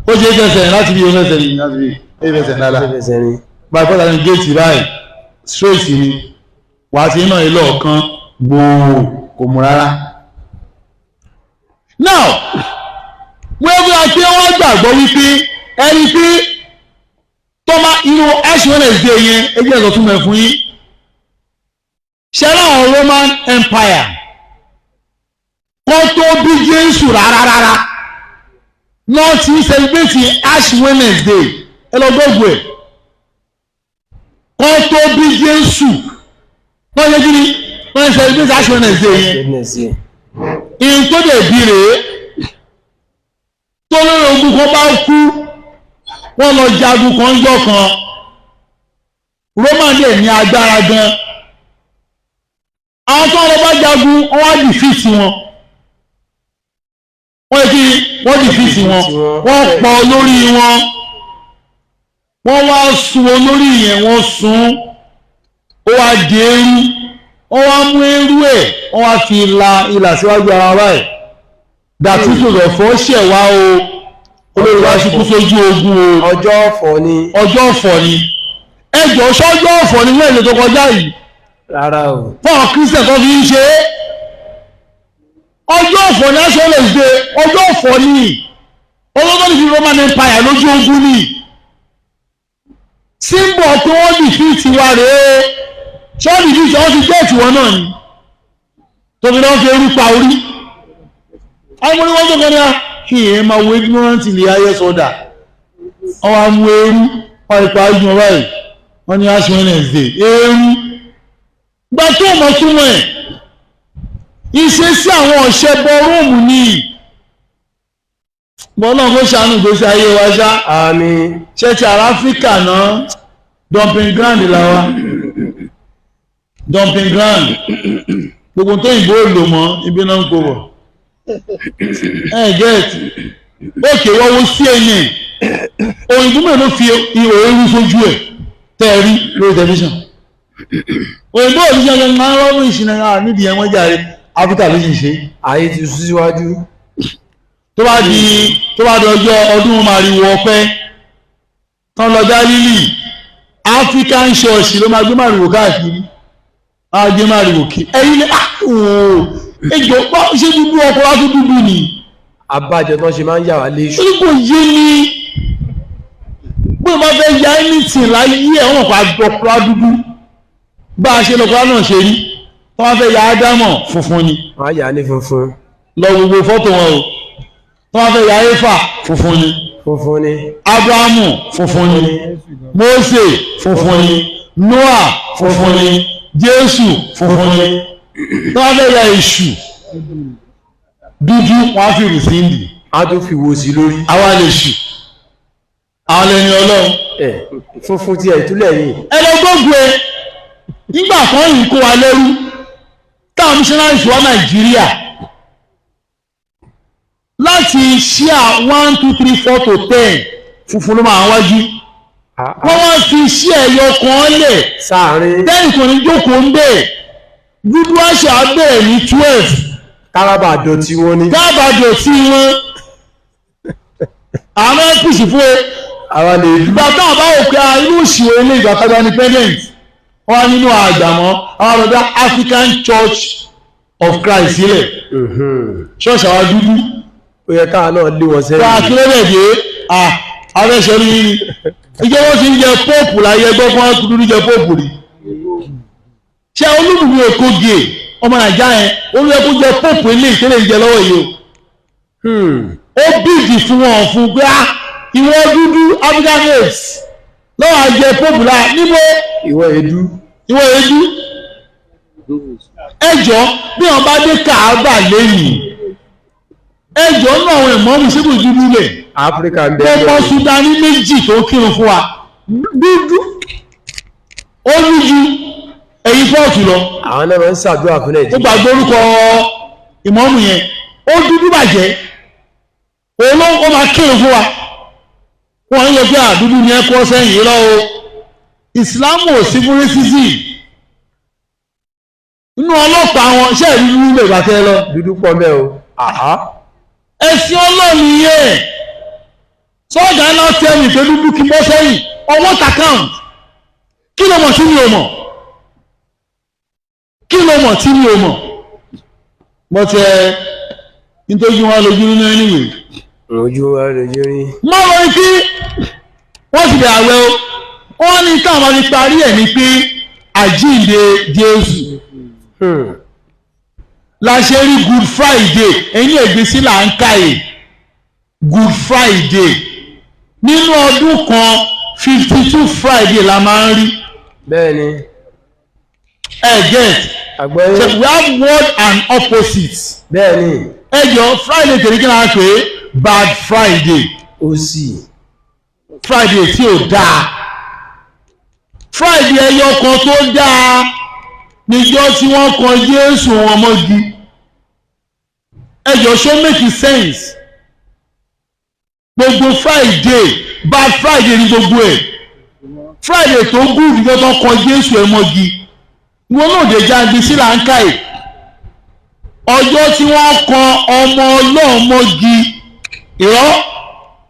Ó ṣe é fẹsẹ̀ láti bí, ó fẹsẹ̀ ní láti bí, ó fẹsẹ̀ dáadáa. Fẹsẹ̀ ni. Báyìí bọ́ta ní géètì báyìí, straight ni wàá ti náà ilé ọ̀kan gbòò, kò mú rárá. Now wọ́n fi hàn pé wọ́n gbàgbọ́ wípé ẹni pé tó máa inú Ash Wednesday yẹn, ẹgbẹ́ ẹ̀sọ́ tún mẹ́ fún yín ṣẹlẹ̀ àwọn Roman Empire kó tó bí Jésù rárá rárá náà ti ń celebrate Ash Wednesday. Ẹ lọ gbọ́gbọ́ ẹ̀, kó tó bí Jésù wọ́n ṣe kí ni, wọ́n ń celebrate Ash Wednesday yẹn. Wednesday. Ìyẹn tó dẹ̀ bí rèé, tó lórí ogun kan bá kú, wọ́n lọ jagun kan jọ kan, Roman dẹ̀ ní agbára gan. Àwọn tó ń lọ bá jagun, wọ́n wá defeat wọn. Wọ́n kí wọ́n defeat wọn, wọ́n pa olórí wọn, wọ́n wá sun olórí yẹn, wọ́n sun, ó wá di eérú. Wọ́n wá mú eérú ẹ̀, wọ́n wá fi la ìlà síwájú ara báyìí, dàtí sọ̀rọ̀ fọ́ ṣẹ̀ wá o, olórí wa ṣubú sójú ogun o. Ọjọ́ ọ̀fọ̀ ni. Ọjọ́ ọ̀fọ̀ ni. Ẹjọ́, sọ́jọ́ ọ̀fọ̀ ni wọ́n èlò tó kọjá yìí? Rárá o. Fún àwọn Christian tó fi ń ṣe é, ọjọ́ ọ̀fọ̀ ní Ash Wednesday, ọjọ́ ọ̀fọ̀ ni olóòtú ní fi Roman Empire lójú ogun ni symbol pé wọ́n defeat wa rèé. Ṣọ́ọ̀dì bí wọ́n ti gẹ́ẹ̀tì wọn náà ni tóbi náà fi eru pa orí. Àwọn ọmọdé wọn tó kọ́ ní a kí ẹ máa wo ignorant ilé ayé sọ́dà. Wọ́n wá mú eru wọ́n ipa ayé wọn báyìí wọ́n ní Ash Wednesday eru. Gba tó mọ̀ túmọ̀ ẹ̀ ìṣesí àwọn ọ̀ṣẹ́bọ Róòmù ni. Bọ́lá kó ṣàánú ìgbésí ayé wa ṣá. Àmín. Ṣé ti ará Áfíríkà náà dumping ground la wa, dumping ground gbogbo tó yìnbó lò mọ́ ibi náà ń kó bọ̀. Ẹ get òkè wọ́n wo CNN, òyìnbó mélòó fi ihò eérú sójú ẹ̀ tẹ́ ẹ rí lórí tẹlifíṣàn. Òyìnbó òṣìṣẹ́ ọjọ́ máa ń rọ́ọ̀mù ìṣìnà nídìí ẹ̀wọ̀n jàre, Áfíríkà ló sì ń ṣe. Ayé ti sún síwájú. Tó bá di ọjọ́ ọdún màrìwò ọpẹ́ tán lọ Gálílì, African Church ló máa gbé màrìwò káàkiri, máa gbé màrìwò kí ẹ̀yin lè ejò bá ṣe dúdú ọkọ̀ wá tó dúdú ni. Abájọ tán ṣe máa ń yà wá léṣu. Ó kò yé ni bí wọ́n bá fẹ́ ya anything láyé ẹ̀ wọ́n pa ọkọ̀ wá dúdú bá a ṣe lọ́kọ̀ náà ṣe rí. Wọ́n bá fẹ́ ya Ádámọ̀ funfun ni. Wọ́n á yà á ní funfun. Lọ gbogbo fọ́tò wọn o. Wọ́n bá fẹ́ ya Éfà funfun ni. Funfun ni. Abrahamu funfun ni. Mósè funfun ni. Noah funfun ni. Jésù funfun ni. Wọ́n bá fẹ́ ya Èṣù dúdú, wọ́n á fi rù sí ndì. A tún fi wo sí lórí. Àwa lè ṣù àwọn lẹni Ọlọ́run. Ẹ funfun tiẹ̀ ìtúlẹ̀ yìí. Ẹ lọ gbógun ẹ nígbà kan yìí kó wa lẹ́rú táwọn missionaries wá Nàìjíríà láti ṣíà 1 2 3 4 to 10 funfun ló máa wájú. Wọ́n wá fi ṣí ẹ̀yọ kan lẹ̀ sáàrin. Tẹ́yìn kò ní jókòó ń bẹ̀ dúdú àṣà bẹ̀rẹ̀ ní 12. Kárábà dọ̀tí wọn ni. Kárábà dọ̀tí wọn àwọn ẹ́pìsì fún ẹ. Àwa lè dú. Ìgbà táwọn bá wò pé inú òṣìwò ilé ìgbà kájọ independent wọ́n wá nínú àgbàmọ́ àwọn àbẹ̀dá African Church of Christ sílẹ̀ ṣọ́ọ̀ṣì àwọn dúdú. Ó yẹ káà náà lé wọn sẹ́yìn. Ká kílẹ̀dẹ̀ dé abẹ́sẹ̀ rí ni ìjọba ti ń jẹ póòpù láyé ẹgbẹ́ fún wọn dúdú jẹ póòpù rí. Ṣé Olúbùnmi Òkògè ọmọ Nàìjíríà yẹn olú yẹ kó jẹ póòpù ilé ìtẹ́lẹ̀ ń jẹ lọ́wọ́ yìí o. Ó bìdì fún wọn fún pé ìwọ dúdú African apes lọ́wọ́ àjẹ póòpù láà níbo. Ìwọ èédú. Ìwọ èédú. Ẹjọ́ bí wọn bá dé Káàbà lẹ́yìn ẹjọ́ náà àwọn ìmọ̀ọ́mù síbò dúdú lẹ̀. Áfíríkà ń bẹ. Gbogbo Sudani méjì tó kírun fún wa dúdú ó dúdú èyí pọ́ọ̀tù lọ. Àwọn náà máa ń ṣàdúrà fún Nàìjíríà. Ó gbàgbé orúkọ ìmọ̀ọ́mù yẹn ó dúdú bàjẹ́ òun ó máa kírun fún wa. Wọ́n ń yọ pé àdúdú ni ẹ kọ́ sẹ́yìn yìí lọ́wọ́. Ìsìlámù ò sí fún racism. Inú ọlọ́pàá wọn ṣe ìlú dúdú lè gbàtẹ́ lọ. Dúdú pọ̀ mẹ́ o. Ẹ̀sìn Ọlọ́run yẹn sọ́jà ńlá tẹ́ mi pé dúdú kí n bọ́ sẹ́yìn on what account? Kí ló mọ̀ tí mi ò mọ̀? Kí ló mọ̀ tí mi ò mọ̀? Bọ́tẹ́ nítorí wọn lójú nínú anyway. Ojú wa lójú rí. Má lọ rí kí wọ́n ti bẹ̀rẹ̀ àwẹ̀ o. Wọ́n ní káwọn máa fi parí ẹ̀ ní pé àjíǹde Jésù. La ṣe rí Good Friday ẹ̀yin ẹ̀gbẹ́ sí là ń kà yìí. Good Friday nínú ọdún kan 52 Friday la máa ń rí. Bẹ́ẹ̀ni. Ẹ get. Àgbọ̀yé. So we have word and opposite. Bẹ́ẹ̀ni. Ẹ jọ Friday tèmi kí n máa pè é Bad Friday. Òsì. Friday tí ò dáa. Friday ẹyọ kan tó dáa níjọ́ tí wọ́n kan Jésù wọn mọ́gi. Ẹ jọ ṣó make sense. Gbogbo Friday Bad Friday ní gbogbo ẹ̀. Friday tó gùn níjọ́ tó kan Jésù ẹ̀ mọ́gi. Wọn náà dé jáde sí là ń kà yìí. Ọjọ́ tí wọ́n kan ọmọ Ọlọ́run mọ́gi. Ìrọ́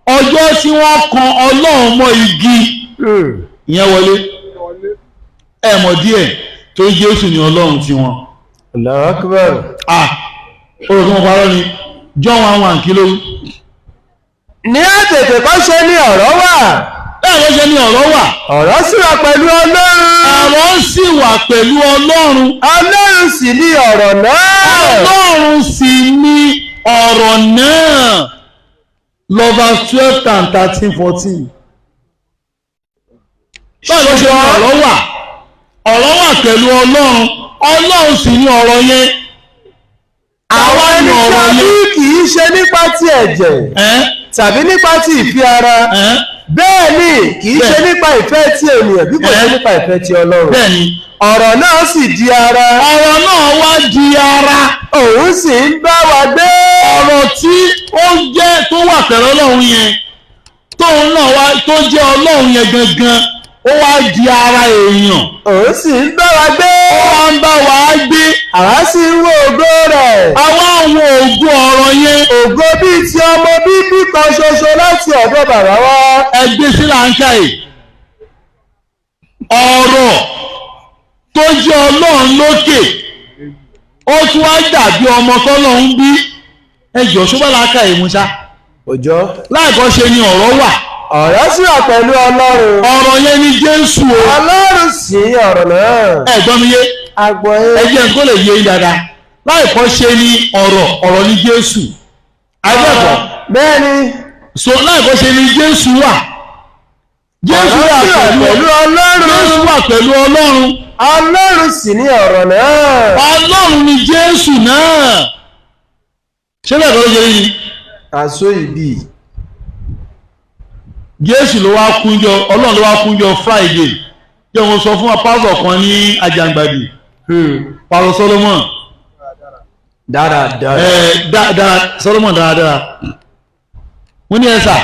ọjọ́ tí wọ́n kan Ọlọ́run mọ́ igi. Ìyẹn wọlé. Ẹ mọ̀ díẹ̀ tó Jésù ní Ọlọ́run tiwọn. Allahu Akbar. Olùkọ́ wọn parọ́ ni John 1:1 kí ló wí. Ní àtètè kọ́ ṣe ní ọ̀rọ̀ wà. Bẹ́ẹ̀ ló ṣe ni ọ̀rọ̀ wà. Ọ̀rọ̀ sì wà pẹ̀lú Ọlọ́run. Ọ̀rọ̀ sì wà pẹ̀lú Ọlọ́run. Ọlọ́run sì ni ọ̀rọ̀ náà. Ọlọ́run sì ni ọ̀rọ̀ náà. Lọ verse 12 and 13, 14. Báwo ló ṣe ní ọ̀rọ̀ wà? Ọ̀rọ̀ wà pẹ̀lú Ọlọ́run. Ọlọ́run sì ni ọ̀rọ̀ yẹn. Àwọn Àwa ẹni ni tí ọ̀rọ̀ a bí yẹn. kì í ṣe nípa ti ẹ̀jẹ̀ Ẹ́ tàbí nípa ti ìfẹ́ ara. ẹ́ Bẹ́ẹ̀ ni kì í ṣe Bẹ́ẹ̀. nípa ìfẹ́ ti ènìyàn bí kò ṣe Ẹ́. nípa ìfẹ́ ti Ọlọ́run. Bẹ́ẹ̀ ni. Ọ̀rọ̀ náà sì di ara. Ọ̀rọ̀ náà wá di ara. Òun sì ń bá wa gbé. Ọ̀rọ̀ tí ó jẹ́ tó wà pẹ̀lú Ọlọ́run yẹn, tóun náà wá tó jẹ́ Ọlọ́run yẹn gangan, ó wá di ara èèyàn. Òun sì ń bá wa gbé. Ó wá ń bá wa gbé. Àwa sì ń wo ògo rẹ̀. Àwa àwọn ògo ọ̀rọ̀ yẹn. Ògo bíi ti ọmọ bíbí kan ṣoṣo láti ọ̀dọ̀ bàbá wa. Ẹgbẹ́ sí làǹkà yìí. Ọ̀rọ̀ tó jẹ́ Ọlọ́run lókè, ó tún wá dàbí ọmọ tọ́lọ́run bí. Ẹ jọ̀ọ́, ṣó bá làákà yìí mú ṣá? Òjò. Láìkọ́ ṣe ni ọ̀rọ̀ wà. Ọ̀rọ̀ sì wà pẹ̀lú Ọlọ́run. Ọ̀rọ̀ yẹn ni Jésù o. Ọlọ́run sì ni ọ̀rọ̀ náà. Ẹ gbọ́ mi yé? Agbọ̀n. Ẹ jẹ́ kó lè yé yín dáadáa. Láìkọ́ ṣe ni ọ̀rọ̀, ọ̀rọ̀ ni Jésù. Àìbẹ̀kọ́? Bẹ́ẹ̀ni. So láìkọ́ ṣe ni Jésù wà. Jésù Ọ̀rọ̀ wà sì wà pẹ̀lú pẹ̀lú Ọlọ́run. Jésù wà pẹ̀lú Ọlọ́run. Ọlọ́run sì ni ọ̀rọ̀ náà. Ọlọ́run ni Jésù náà. Ṣé bẹ́ẹ̀ kọ́ ló ṣe rí ni? Àṣọ ìbí. Jésù ló wá kúnjọ, Ọlọ́run ló wá kúnjọ Friday. Jẹ́ mo sọ fún wa, pásọ̀ kan ní Àjàngbàdì, Pásọ̀ Solomon. Dáradára. Ẹ dáadáa, Solomon dáradára. Mo ní ẹ̀sà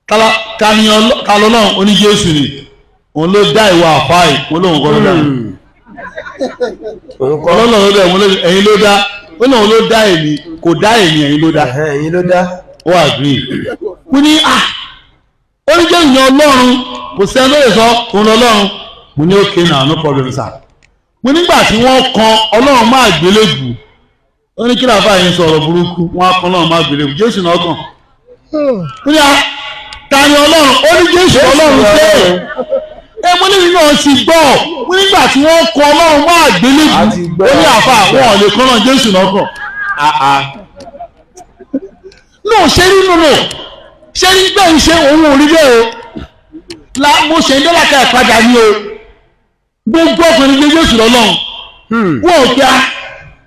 ta ni ta lọ́lọ́run? Ó ní Jésù ni, òun ló dá ìwà àfáì. Mo lóun kọ́ ló dá. Òun kọ́. Ọlọ́run ló dá. Ẹ̀yin ló dá. Ó lóun ló dá èmi, kò dá èmi, ẹ̀yin ló dá. Ẹ̀hẹ́n, ẹ̀yin ló dá. Ó agree. Mo ní ah, ó ní Jésù ní Ọlọ́run, kò sẹ́ni tó lè sọ òun lọ́lọ́run. Mo ní okay now, no problem sir. Mo nígbà tí wọ́n kan Ọlọ́run máa gbélébù, ó ní kí làáfà yẹn sọ̀rọ̀ burúkú, wọ́n á kan Ọlọ́run máa gbélébù, Jésù náà kàn. Ó ní ah, ta ni Ọlọ́run? Ó ní Jésù Ọlọ́run tẹ́ ẹ. Mo ní náà ti gbọ́. Mo nígbà tí wọ́n kan Ọlọ́run máa gbélébù, A ti gbọ́. ó ní àfà wọn ò lè kan náà, Jésù náà kàn. No, ṣe rí nùnú, ṣe rí bẹ́ẹ̀ ń ṣe òun ò rí bẹ́ẹ̀ o. La mo ṣe ń dọ́là ká ìpadà ní o. Gbogbo ọkùnrin gbé Jésù lọ́lọ́run. Wọ́n ò kí a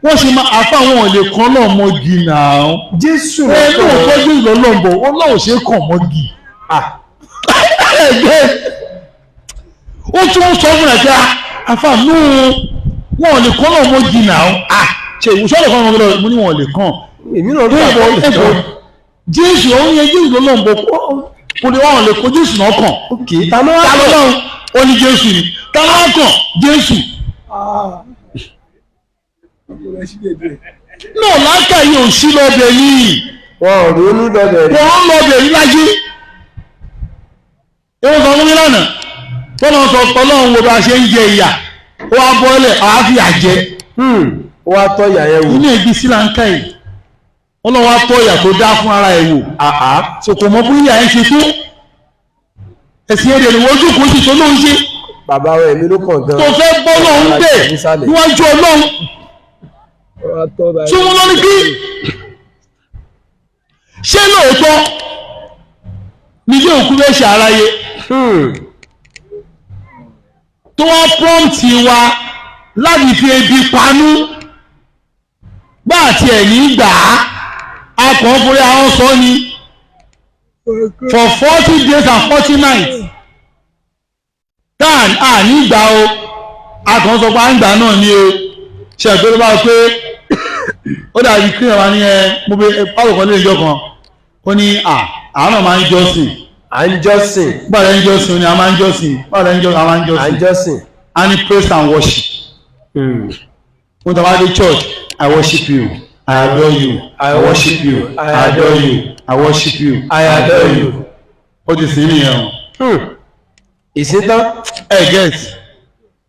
wọ́n ṣe máa àfa àwọn ò lè kàn náà mọ́gi náà. Jésù. Ẹ lóòótọ́ Jésù lọ́lọ́run bọ̀, Ọlọ́run ṣe é kàn mọ́gi. Ẹgbẹ́ ó tún sọ fún ẹ pé àfa nù, wọn ò lè kàn náà mọ́gi náà. Ṣe ìwúsọ̀ lè kàn náà mọ́gi? Mo ní wọn ò lè kàn. Èmi náà gbà Ẹ̀bọ̀ bọ́ọ̀lù. ẹ̀bọ̀ Jésù òun yẹn, Jésù lọ́lọ́run bọ̀, kò lè wọn lè kó Jésù náà kàn. Ok, ta ló wá? Ta lọ́lọ́run? Ó ní Jésù ni. Ta ló wá kàn? Jésù. Náà láńkà yìí ò sí lọ́bẹ̀ yìí. Wọn ò ronú lọ́bẹ̀ rí. Wọ́n ń lọ́bẹ̀ yìí láyé. Ewu sọ fún mi lánàá tọ́lọ́ sọ, Ọlọ́run wo bá a ṣe ń jẹ ìyà, ó wá bọ́lẹ̀ àáfíà jẹ. Ó wá tọ́ ìyà yẹn wò. Inú ẹ̀gbin sí láńkà yìí, Ọlọ́run wá tọ́ ìyà tó dá fún ara ẹ̀ wò. So kò mọ bóyá ẹ̀ ń ṣe tó ẹ̀sìn èdè ni wọ́n jókòó sí tó lóun ṣe. Bàbá wa, èmi ló kàn gan. Tó fẹ́ bọ́ lọ́hún bẹ̀ níwájú Ọlọ́run tí wọ́n lọ ní kí ṣé lóòótọ́ ní ilé òkú fẹ́ ṣe aráyé tó wá prompt wa láti fi ebi panú bá àti ẹ̀ ní gbà á, akàn fúnra àwọn sọ ni for 40 days and 40 nights tan à ní gbà o. Akàn sọ pé à ń gbà náà ni o. Ṣe àgbẹ̀ ló bá pé ó dàbí kí ẹ wá ní ẹ mo bẹ pálọ̀ kan lé ìjọ kan, ó ní à àwọn náà máa ń jọ́sìn. À ń jọ́sìn. Báwo ń jọ́sìn? Ó ní a máa ń jọ́sìn. Báwo ń jọ́sìn? A máa ń À ń jọ́sìn. jọ́sìn. A ní praise and worship. Wọ́n tàbá dé church, I worship you, I adore you, I worship you, I adore you, I worship you, I adore you. Ó ti sìn nìyẹn o. Ìsìn tán. Ẹ get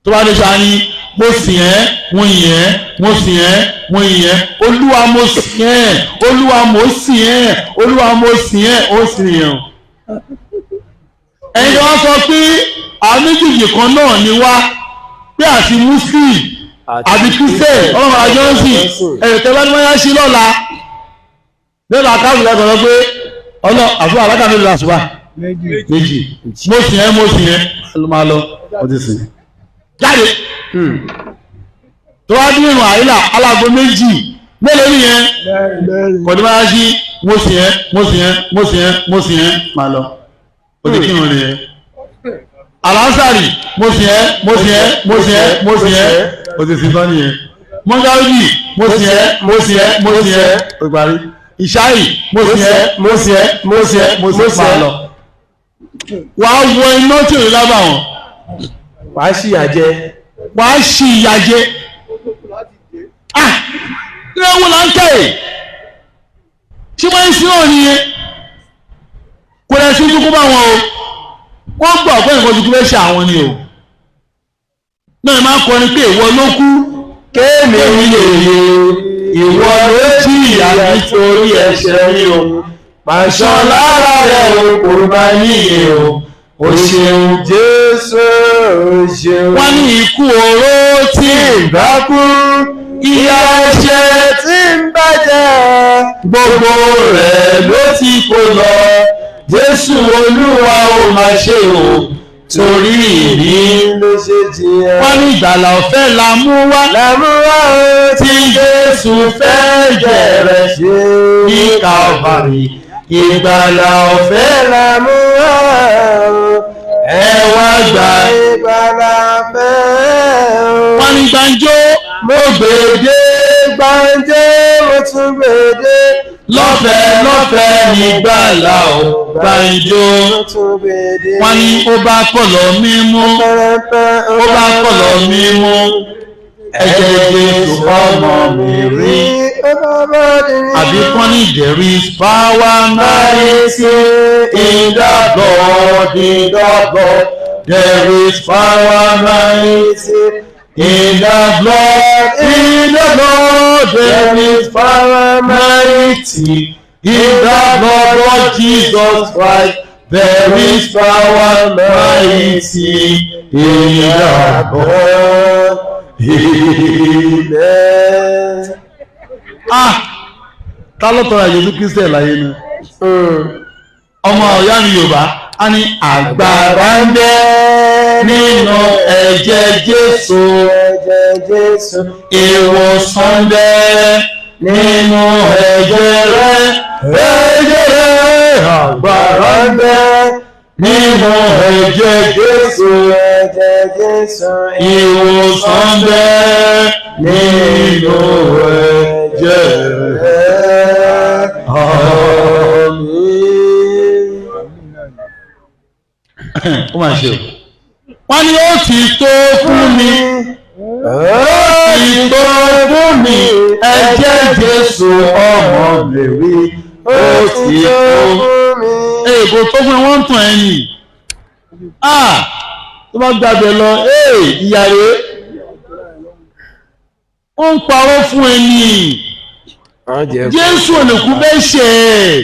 tó bá dé sọ, ní mo sìn ẹ́, mo yìn ẹ́, mo sìn ẹ́, mo yìn ẹ́, Olúwa mo sìn ẹ́, Olúwa mo sìn ẹ́, Olúwa mo sìn ẹ́. Ó sìn nìyẹn o. Ẹ̀yin wá sọ pé àwọn méjèèjì kan náà ni wá, pé àti Muslim àti Christian ọlọ́run àjọ ń sìn. Ẹ̀yìn tẹ́lá ní wọ́n yá sí lọ́la lọ́la káàbù lẹ́kọ̀ọ́ lọ pé ọlọ́ àfúrà alága mi lọ àṣùbà méjì, mo sìn ẹ́, mo sìn ẹ́, ló máa lọ, ó ti sìn jáde. Tó wá dín ìrùn àyílà alágo méjì mélòó nìyẹn? Kọ̀dé máa ṣí, mo sìn ẹ́, mo sìn ẹ́, mo sìn ẹ́, mo sìn ẹ́, máa lọ, ó ti kírun nìyẹn. Alásàrì, mo sìn ẹ́, mo sìn ẹ́, mo sìn ẹ́, mo sìn ẹ́, ó ti sìn tán nìyẹn. Mọ́gáwíjì, mo sìn ẹ́, mo sìn ẹ́, mo sìn ẹ́, ó parí. Ìṣáì, mo sìn ẹ́, mo sìn ẹ́, mo sìn ẹ́, mo sìn ẹ́, máa lọ. Wàá wọ iná tí ò ní lábà wọn. Wàá ṣìyà jẹ. Wàá ṣì ìyà jẹ. Ah, ilé wo là ń tẹ̀ ẹ́? Ṣé wọ́n ń sin náà nìyẹn? Kò lè sí dúkú bá wọn o. Wọ́n gbọ́ pé nǹkan tuntun fẹ́ ṣe àwọn ni o. Náà máa ń kọrin pé ìwọ ló kú Kéèmí kémi lè yè, ìwọ ló jìyà nítorí ẹ̀ṣẹ̀ mi o. Pàṣọ lára rẹ̀ o, kò bá níye o. O ṣeun Jésù, o ṣeun. Wọ́n ní ikú oró tí Ìbá kú, ìyà ẹ̀ṣẹ̀ tí ń bàjẹ́. Gbogbo rẹ̀ ló ti kó lọ. Jésù Olúwa, ó máa ṣe o, torí ìní Ló ṣe jìyà. Wọ́n ní ìgbàlà ọ̀fẹ́ la mú wá Làmúwá o tí Jésù fẹ́ jẹ̀rẹ̀ ṣe. ní Calvary. Ìgbàlà ọ̀fẹ́ Làmúwá o. Ẹ wá gbà. Ìgbàlà ọ̀fẹ́ o. Wọ́n ní gbàǹjo mo gbèdé. Gbàǹjo mo tún gbèdé. Lọ́fẹ̀ẹ́ lọ́fẹ̀ẹ́ nígbàlà ò gbàǹjo. Mo tún gbèdé. Wọ́n ní ó bá kọ̀lọ̀ mímú, ó bá kọ̀lọ̀ mímú, ẹ̀jẹ̀ Jésù ọmọ mi rí. Àbí kán ní there is power mighty in the blood, in the blood. There is power mighty in the blood, in the blood. There is power mighty in the blood of Jesus Christ. There is power mighty in the blood. Amen. Ah, ta ló tọrọ Jésù Kristi láyé ni? Ọmọ ọ̀yá mi Yorùbá a ní agbára ń bẹ nínú ẹ̀jẹ̀ Jésù. Ẹ̀jẹ̀ Jésù. Ìwòsàn ń bẹ nínú ẹ̀jẹ̀ rẹ̀, ẹ̀jẹ̀ rẹ̀. Agbára ń bẹ nínú ẹ̀jẹ̀ Jésù. Ẹ̀jẹ̀ Jésù. Ìwòsàn ń bẹ nínú ẹ̀jẹ̀ rẹ̀. Àmín. Ó máa ṣe o. Wọ́n ní ó ti tó fún mi, ó ti tó fún mi, ẹ̀jẹ̀ Jésù ọmọ mi rí, ó ti tó fún mi. Èèbò tó fún ẹ, wọ́n ń tàn ẹ́ nì. Ah, tó bá gbàgbé lọ, ee, ìyá rẹ̀ ó ń parọ́ fún ẹ nì. Jésù olùkú bẹ́ẹ̀ ṣe é.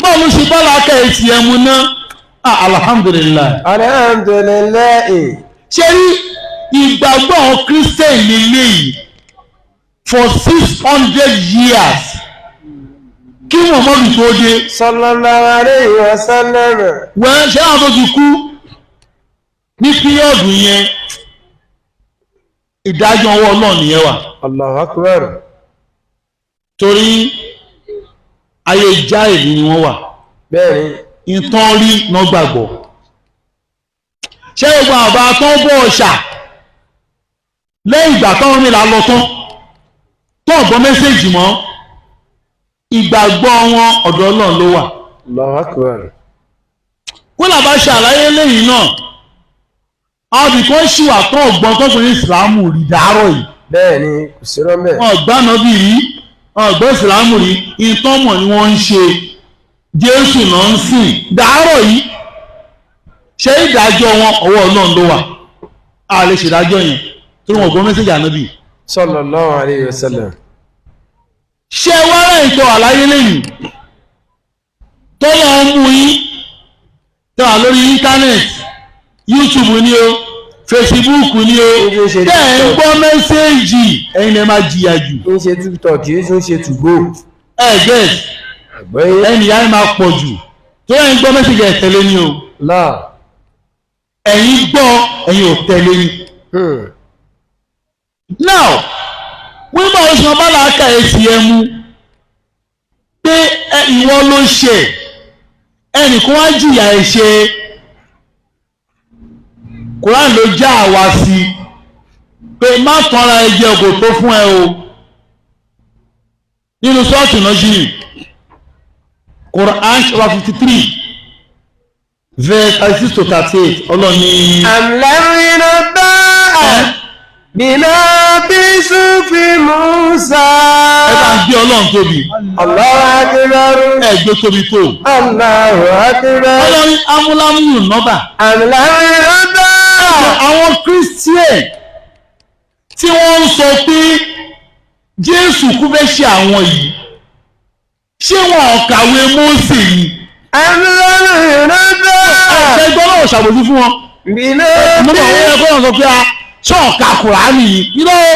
Báwo ló ṣe bá làákà ẹ̀ tiẹ̀ mu ná? Ah, alhamdulillahi. Alhamdulillahi. Ṣé rí ìgbàgbọ́ àwọn Christian nílé yìí for 600 years kí Muhammadu tó dé? Sallallahu alayhi wa sallam. Wẹ́n ṣé àwọn tó ti kú ní period yẹn, ìdájọ́ ọwọ́ Ọlọ́run nìyẹn wà. Allahu akbar. Torí ayé jáìlì ni wọ́n wà. Bẹ́ẹ̀ni. Ìtàn rí náà gbàgbọ́. Ṣé gbogbo àbá tó ń bọ̀ ọ̀ṣà lẹ́yìn ìgbà táwọn mìíràn lọ tán tó ọ̀gbọ́n message mọ́, ìgbàgbọ́ wọn ọ̀dọ̀ Ọlọ́run ló wà. Allahu akbar. Kó làbá ṣàlàyé lẹ́yìn náà, àwọn ibìkan ṣì wà tó ọ̀gbọ́n tó pè ní ìsìlámù rí dàárọ̀ yìí. Bẹ́ẹ̀ni, kò sí rọ́mbẹ̀. Wọn gbá nábì rí, wọn gbọ́ ìsìlámù rí, ìtọ́mọ̀ ni wọ́n ń ṣe, Jésù náà ń sìn dàárọ̀ yìí. Ṣé ìdájọ́ wọn, ọwọ́ Ọlọ́run ló wà. A lè ṣèdájọ́ yẹn torí wọn gbọ́ message ànábì. Sallallahu alayhi wa sallam. Ṣé wàrà ìtọ́ àláyé lẹ́yìn tọ́lọ́ ń mú yín? Tẹ́ wà lórí internet, YouTube ni o, Facebook ni o, Ó tún ṣe tẹ́ ẹ̀ ń TikTok. gbọ́ message, ẹ̀yin lè máa jìyà jù. Ń ṣe TikTok, kì í tún ṣe 2go. Ẹ get? Àgbọ́yé. Ẹ̀yin ìyá ẹ̀ máa pọ̀ jù tó ẹ̀yin gbọ́ message, ẹ̀ tẹ̀lé ni o. Náà. Ẹ̀yin gbọ́, ẹ̀yin ò tẹ̀lé ni. Now, wíwá oṣù ọba làákà etí ẹ mú pé ìwọ ló ṣe, ẹnìkan wá jìyà ẹ̀ṣẹ̀. Quran ló já àwa sí pé má tanra ẹ jẹ, kò tó fún ẹ o. Nínú sọ́ọ̀tù náà jìnnì, Quran chapter 53 verse 36 to 38, ọlọ́ni. أم لم ينبأ بما في صحف موسى. Ẹ bá ń gbé Ọlọ́run tóbi. الله أكبر. Ẹ gbé tóbi tó. الله أكبر. Ọlọ́run amúlámúyù nọ́bà. أم لم ينبأ. Àwọn Christian tí wọ́n ń sọ pé Jésù kú fẹ́ ṣe àwọn yìí, ṣé wọn ò kàwé Mósè ni? أم لم ينبأ. Ẹ̀ṣẹ̀ gbọ́dọ̀ náà ṣàbòsí fún wọn. بما Mo bọ̀ wọ́n yẹ kó wọn sọ pé a ṣé ọ̀ka Kùránì yìí? Irọ́ o,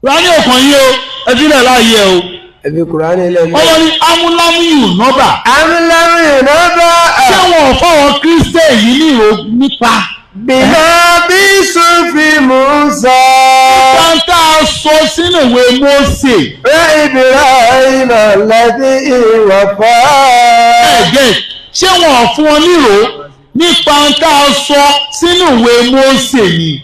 Kùránì ò kàn yín o, ẹ fi lẹ̀ láàyè o. Ẹbí Kùránì lẹ́nu. Ọlọ́ni amúlámúyù nọ́bà. أم لم ينبأ. Ṣé wọn ò fọwọ́ Christian yìí ní ìró nípa بما في صحف موسى. Pàǹtà sọ sínú ìwé Mósè. وإبراهيم الذي وفى. Ẹ̀gẹ́, ṣé wọn ò fún wọn nírò nípa tá a sọ sínú ìwé Mósè ni?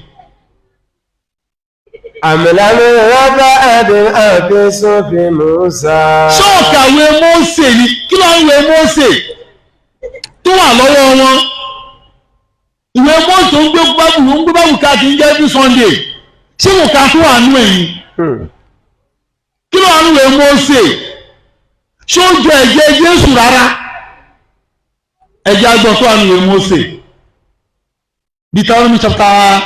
أم لم ينبأ بما في صحف موسى. Ṣé ọ̀kàwé Mósè ni? Kí ló ń wé Mósè tó wà lọ́wọ́ wọn? Ìwé Mósè ń gbé bábù, ń gbé bábù káàkiri ń jẹ́ every Sunday, ṣé kò ká tó wà nú ẹ̀yìn? Kí ló wà nú ìwé Mósè? Ṣé ó jọ ẹ̀jẹ̀ Jésù rárá? Ẹ̀jẹ̀ agbọ̀n tó wà nú ìwé Mósè, Deuteronomy chapter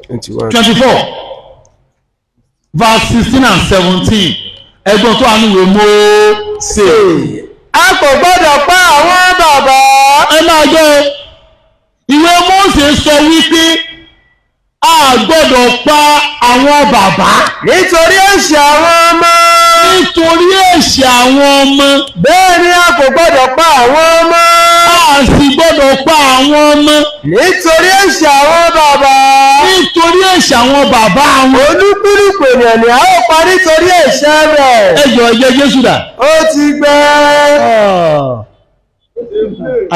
21. 24 verse 16 and 17, ẹgbọ́n tó wà nínú ìwé Mósè. A kò gbọ́dọ̀ pa àwọn bàbá. Ẹ máa gbọ́ o. Ìwé Mósè sọ wípé a gbọ́dọ̀ pa àwọn bàbá Nítorí ẹ̀ṣẹ̀ àwọn ọmọ. Nítorí ẹ̀ṣẹ̀ àwọn ọmọ. Bẹ́ẹ̀ ni a kò gbọ́dọ̀ pa àwọn ọmọ. A sì gbọ́dọ̀ pa àwọn ọmọ Nítorí ẹ̀ṣẹ̀ àwọn bàbá. Nítorí ẹ̀ṣẹ̀ àwọn bàbá wọn. Olúkúlùkù ènìyàn ni a ó pa nítorí ẹ̀ṣẹ̀ rẹ̀. Ẹjọ́, ẹ̀jẹ̀ Jésù dà? Ó ti gbẹ.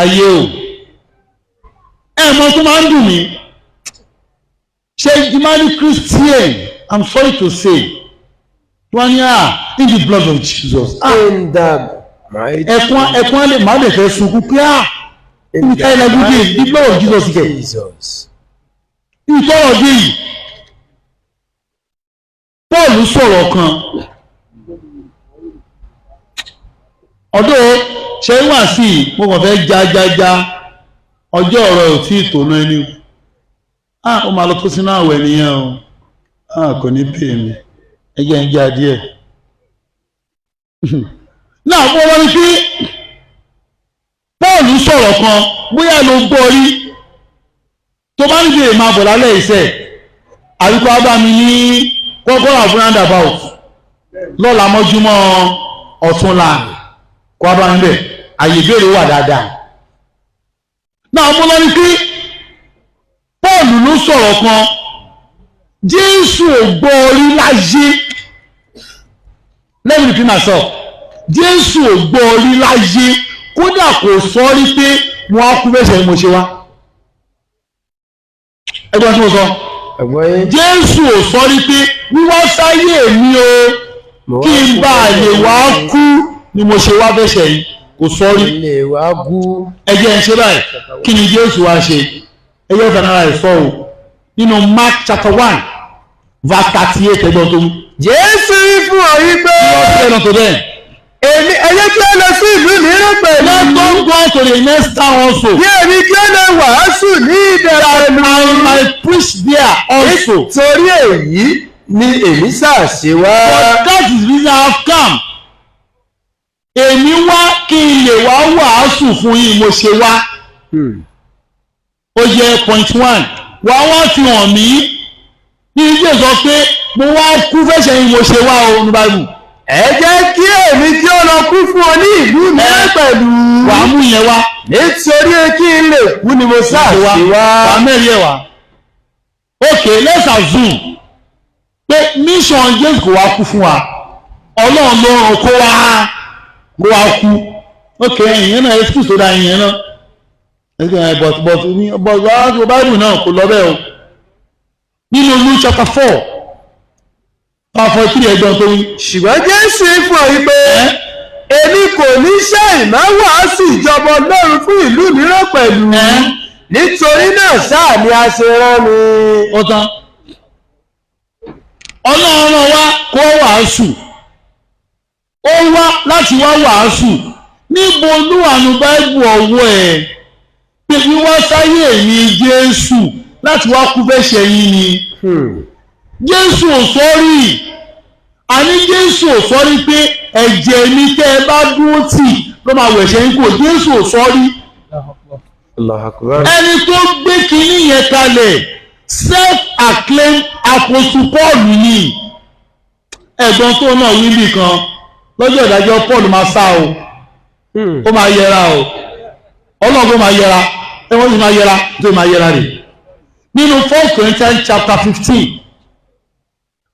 Ayé o, ẹ mọ tó máa ń dùn mí, ṣe ìmánì Christian, I'm sorry to say, wọ́n ní à in the blood of Jesus, ah. In the mighty Ẹ̀kún ẹ̀kún lè má lè fẹ́ sunkún pé ah, in ibi táyé lajú dé, the blood of Jesus kẹ̀. Jesus. Ibi tọ́rọ̀ dé yìí, Paul sọ̀rọ̀ kan ọdún ṣe ń wà sí i, mo kàn fẹ́ já já já, ọjọ́ ọ̀rọ̀ ò tí ì tó náà ẹni, ah, ó máa lọ tó sínú àwẹ̀ nìyẹn o. Ah, kò ní pè mí, ẹ jẹ́ ń já díẹ̀ náà. Mo wọ́n ní pé Paul sọ̀rọ̀ kan, bóyá ló gbọ́ rí. Tó bá ń gbé máa bọ̀ lálẹ́ iṣẹ́ àbíkọ́ á bá mi ní kọ́kọ́rọ́ àbúrò roundabout lọ́la mọ́júmọ́ ọ̀túnla, kó a bá ń bẹ̀, àyè ìbéèrè wà dáadáa. Náà mo lọ ní pé Paul ló sọ̀rọ̀ kan, Jésù ò gbọ́ orí láyé. Let me repeat myself: Jésù ò gbọ́ orí láyé, kódà kò sọ rí pé wọ́n á kú fẹsẹ̀ mo ṣe wá. Ẹgbọ́n tí mo sọ? Ẹ̀gbọ́n yín. Jésù ò sọ rí pé wíwá sáyé mi o, kí n bá lè wá kú ni mo ṣe wá fẹsẹ̀ yìí, kò sọ rí. Ilé wa kú. Ẹ jẹ́ ń ṣe báyìí, kí ni Jésù wá ṣe? Ẹ jẹ́ ìfẹ́ náírà ẹ̀ sọ o, nínú Mark chapter 1 verse 38, ẹgbọ́n tó mú. Jésù wí fún ọ wípé. Kí ló tó bẹ́ẹ̀? Èmi ẹyẹ kí ó lọ sí ìlú mìíràn pẹ̀lú. Let us go to the next town also. Bí èmi kí ó lè wàásù ní ibẹ̀ pẹ̀lú. I might preach there also. Nítorí èyí ni èmi ṣàṣe wá. But that is the reason I have come. Èmi wá kí n lè wá wàásù fún yín, mo ṣe wá. Ó jẹ́ point one. Wàá wá fi hàn mí ní ilé sọ pé mo wá kú fẹsẹ̀ yín, mo ṣe wá o ní Báíbù. Ẹ jẹ́ kí èmi kí ó lọ kú fún ọ ní ìlú mìíràn pẹ̀lú. Wàá mú yẹn wá. Nítorí kí n lè kú ni mo sáà Wá sí wá. wàá mẹ́rin ẹ̀ wá. Okay, let's assume pé mission Jésù kò wá kú fún wa, Ọlọ́run ló ràn kó wá kú. Okay, ìyẹn náà, excuse tó dáa ìyẹn náà, excuse náà, but wàá Bible náà kò lọ bẹ́ẹ̀ o. Nínú Luke chapter 4 verse 43, ẹgbọ́n tó wí. Ṣùgbọ́n Jésù fún ọ wípé èmi kò ní ṣe ìmáwàásù ìjọba Ọlọ́run fún ìlú mìíràn pẹ̀lú, nítorí náà sáà ni a ṣe rán mi. Ó tán, Ọlọ́run rán wá kó wàásù, ó wá láti wá wàásù. Níbo ló wà nínú Báíbù ọwọ́ ẹ̀ pé wíwá sáyé èmi Jésù láti wá kú fẹ́ṣẹ̀ yín ni? Jésù ò sọ́rí, àní Jésù ò sọ́rí pé ẹ̀jẹ̀ mi tẹ́ ẹ bá dúró tì ló máa wẹ̀ṣẹ̀ yín kúrò. Jésù ò sọ́rí. Allahu Akbar. Ẹni tó gbé kinní yẹn kalẹ̀, self-acclaimed apostle Paul ni. Ẹ̀gbọ́n tó náà wí bì kan, lọ́jọ́ ìdájọ́ Paul máa sá o, ó máa yẹra o, Ọlọ́run tó máa yẹra ẹ, wọ́n sì máa yẹra tó máa yẹra rè. Nínú 1 Corinthians chapter 15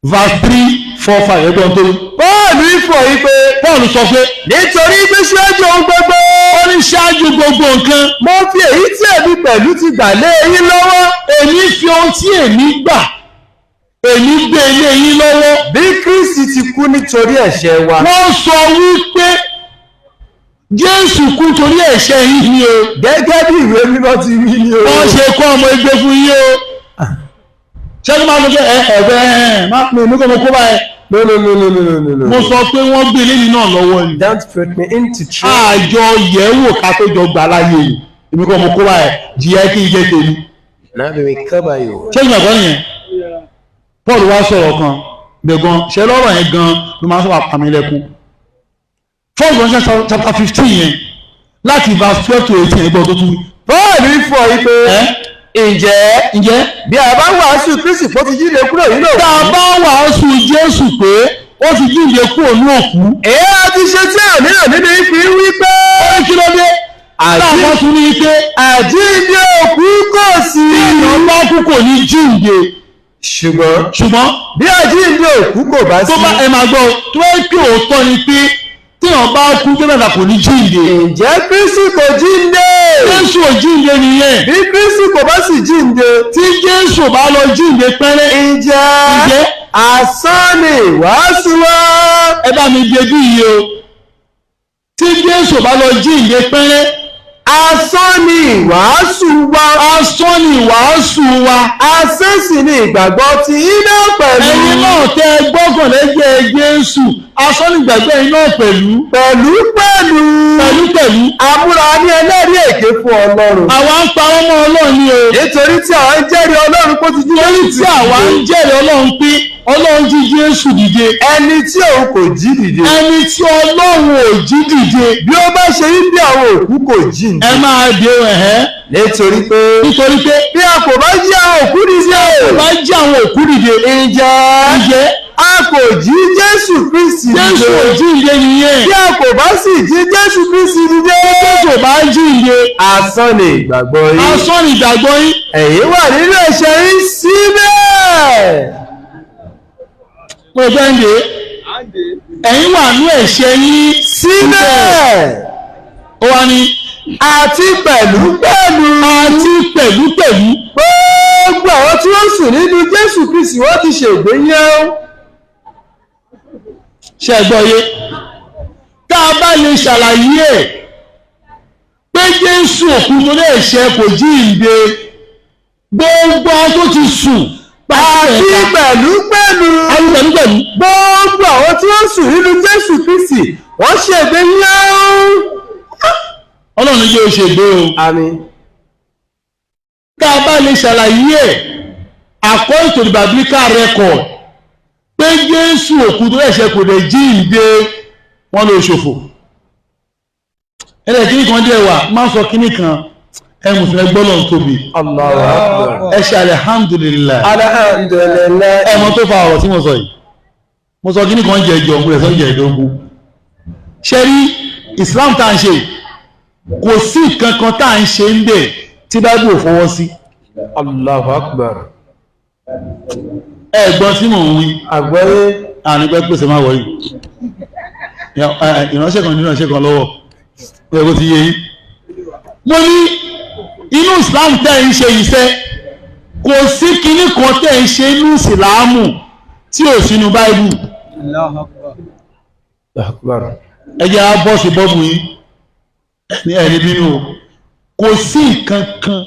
verse 3, 4, 5, ẹ̀gbọ́n tó wí. Paul fọ̀ yí pé Paul sọ pé nítorí pé síwájú ohun gbogbo, ó ní ṣáájú gbogbo nǹkan, mo fi èyí tí èmi pẹ̀lú ti gbà lé yín lọ́wọ́, èmi fi ohun tí èmi gbà, èmi gbé lé yín lọ́wọ́, bí Kristi ti kú nítorí ẹ̀ṣẹ̀ wa. Wọ́n sọ wípé Jésù kú torí ẹ̀ṣẹ̀ yín ni o. Gẹ́gẹ́ bí ìwé mímọ́ ti wí ni o. Wọ́n ṣe kọ́ ọmọ ẹgbẹ́ fún yín o. Ṣé kí máa sọ pé ẹ ẹ̀fẹ́ ẹ̀ má pè mí kó mo kó báyẹn? No, no, no, no, no, no, no. Mo sọ pé wọ́n gbé lẹ́yìn náà lọ́wọ́ ni. Don't put me into trouble. Àjọ yẹ̀wò ká tó jọ gbà láyé yìí, èmi kọ́ mo kó báyẹn, jìyà kí n jẹ́ tèmi. Now we will cover you. Ṣé ìgbàgbọ́ nìyẹn? Paul wá sọ̀rọ̀ kan bẹ̀ gan, ṣe lọ́rọ̀ yẹn gan ló máa ń sábà pa mí lẹ́kún. 1 Corinthians chapter 15 yẹn, láti verse 12 to 18, ẹgbẹ́ tó tún wí. Paul fọ̀ yí pé ẹ́ ǹjẹ́ ǹjẹ́ bí a bá wàásù Kristi kó ti jíǹde kúrò nínú tá a òkú, bá wàásù Jésù pé ó ti jíǹde kúrò ní òkú, èyí á ti ṣe tí àmíràn nínú ìfi wí pé ó ní kí ló dé tá a bá tún ní pé àjíǹde òkú kò sí? Èèyàn bá kú, kò ní jíǹde. Ṣùgbọ́n ṣùgbọ́n bí àjíǹde òkú kò bá tó sí, bá ẹ máa gbọ́, tó bá pè òótọ́ ni pé téèyàn bá kú tó mẹ́ta kò ní jíǹde, ǹjẹ́ Kristi kò jíǹde? Jésù ò jíǹde nìyẹn. Bí Kristi kò bá sì jíǹde, tí Jésù bá lọ jíǹde pẹ́rẹ́, ǹjẹ́ ǹjẹ́ asán ni ìwàásù wa? Ẹ bá mi dé bí iye o. Tí Jésù bá lọ jíǹde pẹ́rẹ́, asán ni ìwàásù wa. Asán ni ìwàásù wa. Asán sì ni ìgbàgbọ́ ti iná pẹ̀lú. Ẹ̀yin náà tẹ́ ẹ gbọ́kàn lẹ́jẹ̀ Jésù, asán ni ìgbàgbọ́ ẹ̀yin náà pẹ̀lú. Pẹ̀lú pẹ̀lú, Pẹ̀lú pẹ̀lú, a múra ní ẹlẹ́rìí èké fún Ọlọ́run, àwa ń parọ́ mọ́ Ọlọ́run ni o, nítorí tí àwa ń jẹ́rìí Ọlọ́run kó ti jí torí tí àwa ń jẹ́rìí Ọlọ́run pé Ọlọ́run jí Jésù dìde, ẹni tí òun kò jí dìde. Ẹni tí Ọlọ́run ò jí dìde. Bí ó bá ṣe ń bí àwọn òkú kò jíǹde. Ẹ máa dé ẹ̀hẹ́. Nítorí pé nítorí pé bí a kò bá jí àwọn òkú dìde, bá jí àwọn òkú dìde, ǹjẹ́ ǹjẹ́ a kò jí Jésù Kristi Jésù ò dìde? jíǹde nìyẹn. Bí a kò bá sì jí Jésù Kristi dìde, Jésù ò bá jíǹde, asán ni ìgbàgbọ́ yín. Asán ni ìgbàgbọ́ yín. Ẹ̀yin wà nínú ẹ̀ṣẹ̀ yín síbẹ̀. Mo jẹ́ ń dé, ẹ̀yin wà ní ẹ̀ṣẹ̀ yín Síbẹ̀. Ó wá ní àti pẹ̀lú pẹ̀lú, àti pẹ̀lú pẹ̀lú, gbogbo àwọn tí wọ́n sùn nínú Jésù Kristi, wọ́n ti ṣègbé yẹn. Ṣe gbọ́ yé? Tá a bá lè ṣàlàyé ẹ̀ pé Jésù òkú torí ẹ̀ṣẹ̀, kò jíǹde, gbogbo àwọn tó ti sùn Àti pẹ̀lú pẹ̀lú, àti pẹ̀lú pẹ̀lú, gbogbo àwọn tí wọ́n sùn nínú Jésù Kristi, wọ́n ṣègbé yẹn. Ọlọ́run jẹ́ òṣègbè o. Àmín. Tá a bá lè ṣàlàyé ẹ̀ according to the biblical record pé Jésù òkú torí ẹ̀ṣẹ̀, kò dẹ̀ jíǹde, wọ́n lè ṣòfò. Ẹlẹ́ kíní kan díẹ̀ wà máa ń sọ kíní kan, ẹ mùsùlùmí gbọ́ lọ́n tóbi. Allahu Akbar. Ẹ ṣe alihamudulilayi. Alhamdulillah. Ẹ mọ tó fa ọ̀rọ̀ tí mo sọ yìí. Mo sọ kíní kan jẹ ìjọ, mo lè sọ jẹ ìdógún. Ṣé rí Islam tá à ń ṣe, kò sí nǹkan kan tá à ń ṣe ń bẹ̀ tí Báíbù ò fọwọ́ sí. Allahu Akbar. Ẹ gbọ́n tí mò ń wí. Àgbọ́yé. Àní pẹ́ pèsè máa wọ̀nyí. Ìránṣẹ́ kan ní ìránṣẹ́ kan lọ́wọ́. Ó yẹ kó ti yé yín. Mo ní inú Islam tẹ́ ń ṣe iṣẹ́, kò sí kinní kan tẹ́ ń ṣe inú Ìsìláàmù tí ò sínú Báíbù. Allahu Akbar. Akbar. Ẹ jẹ́ á bọ́ sí bọ́ọ̀bù yín ní ẹni bínú o. Kò sí nǹkan kan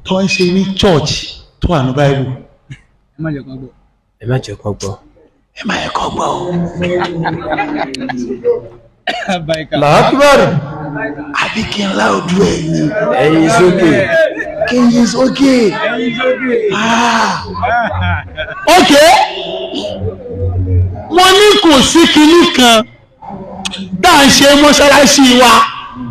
tó ń ṣe ní church tó wà ní Báíbù. Ẹ má jẹ́ kán gbọ́. Ẹ má jẹ́ kó gbọ́. Ẹ má yẹ kó gbọ́ o. Baika. Allahu Akbar. Àbí kí n lá ojú ẹ̀ ní Ẹyin sókè. kí n yí sókè. Ẹyin sókè. Ok, mo ní kò sí kinní kan tá à ń ṣe mọ́ṣáláṣí wa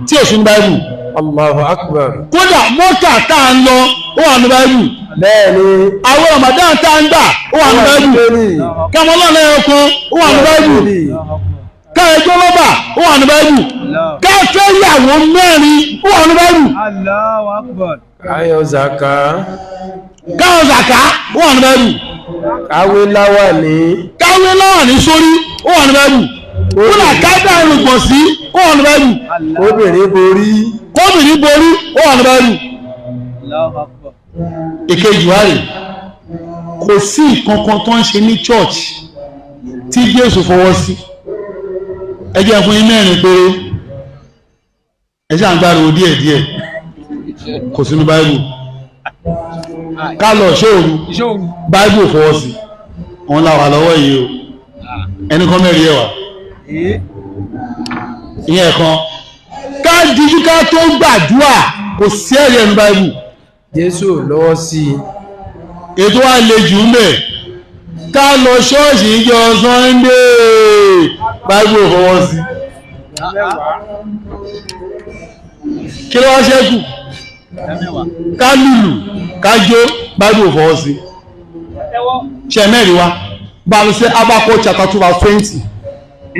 tí ò sí ní Báíbù. Allahu Akbar. Kódà mọ́kà tá à ń lọ ó wà ní Báíbù. Bẹ́ẹ̀ni. Àwọn Ramadan tá à ń gbà ó wà ní Báíbù. Kàmọ́lọ́nà ẹ̀kọ́ ó wà ní Báíbù. Káẹjọ́ lọ́bà ó wà ní Báíbù. Káfẹ́ ìyàwó mẹ́rin ó wà ní Báíbù. Allahu Akbar. Káyọ̀ zaka. Káwọn zàká ó wà ní Báíbù. Káwé láwà ní. Káwé lọ́wọ́ ní sórí ó wà ní Báíbù. Kódà kájà irùngbọ̀n sí ó wà ní Báíbù. Obìnrin borí. Kóbìnrin borí ó wà ní Báíbù. Allahu Akbar. Èkejì wá rè, kò sí nǹkan kan tó ń ṣe ní church tí Jésù fọwọ́ sí. Ẹ jẹ́ fún yín mẹ́rin péré. Ẹ ṣáà ń gbáriwo díẹ̀díẹ̀, kò sínú Báíbù. Ká lọ ṣóòru, Iṣẹ́ òru. Báíbù ò fọwọ́ sí. Òun la wà lọ́wọ́ yìí o. Ẹni kan mẹ́rin ẹ̀ wà. Ee. Ìyẹn kan. Ká dijú ká tó gbàdúrà, kò sí ẹ̀rí ẹnu Báíbù. Jésù lọ́wọ́ sí i. Ètò wa le jù ń bẹ̀. Ká lọ ṣọ́ọ̀ṣì ìjọ Sunday, Báíbù ò fọwọ́ sí. Kí ló wá ṣẹ́kù? Ká lùlù, ká jó, Báíbù ò fọwọ́ sí. Ṣe mẹ́rin wa bá a lọ sí Habakkuk chapter 2 verse 20.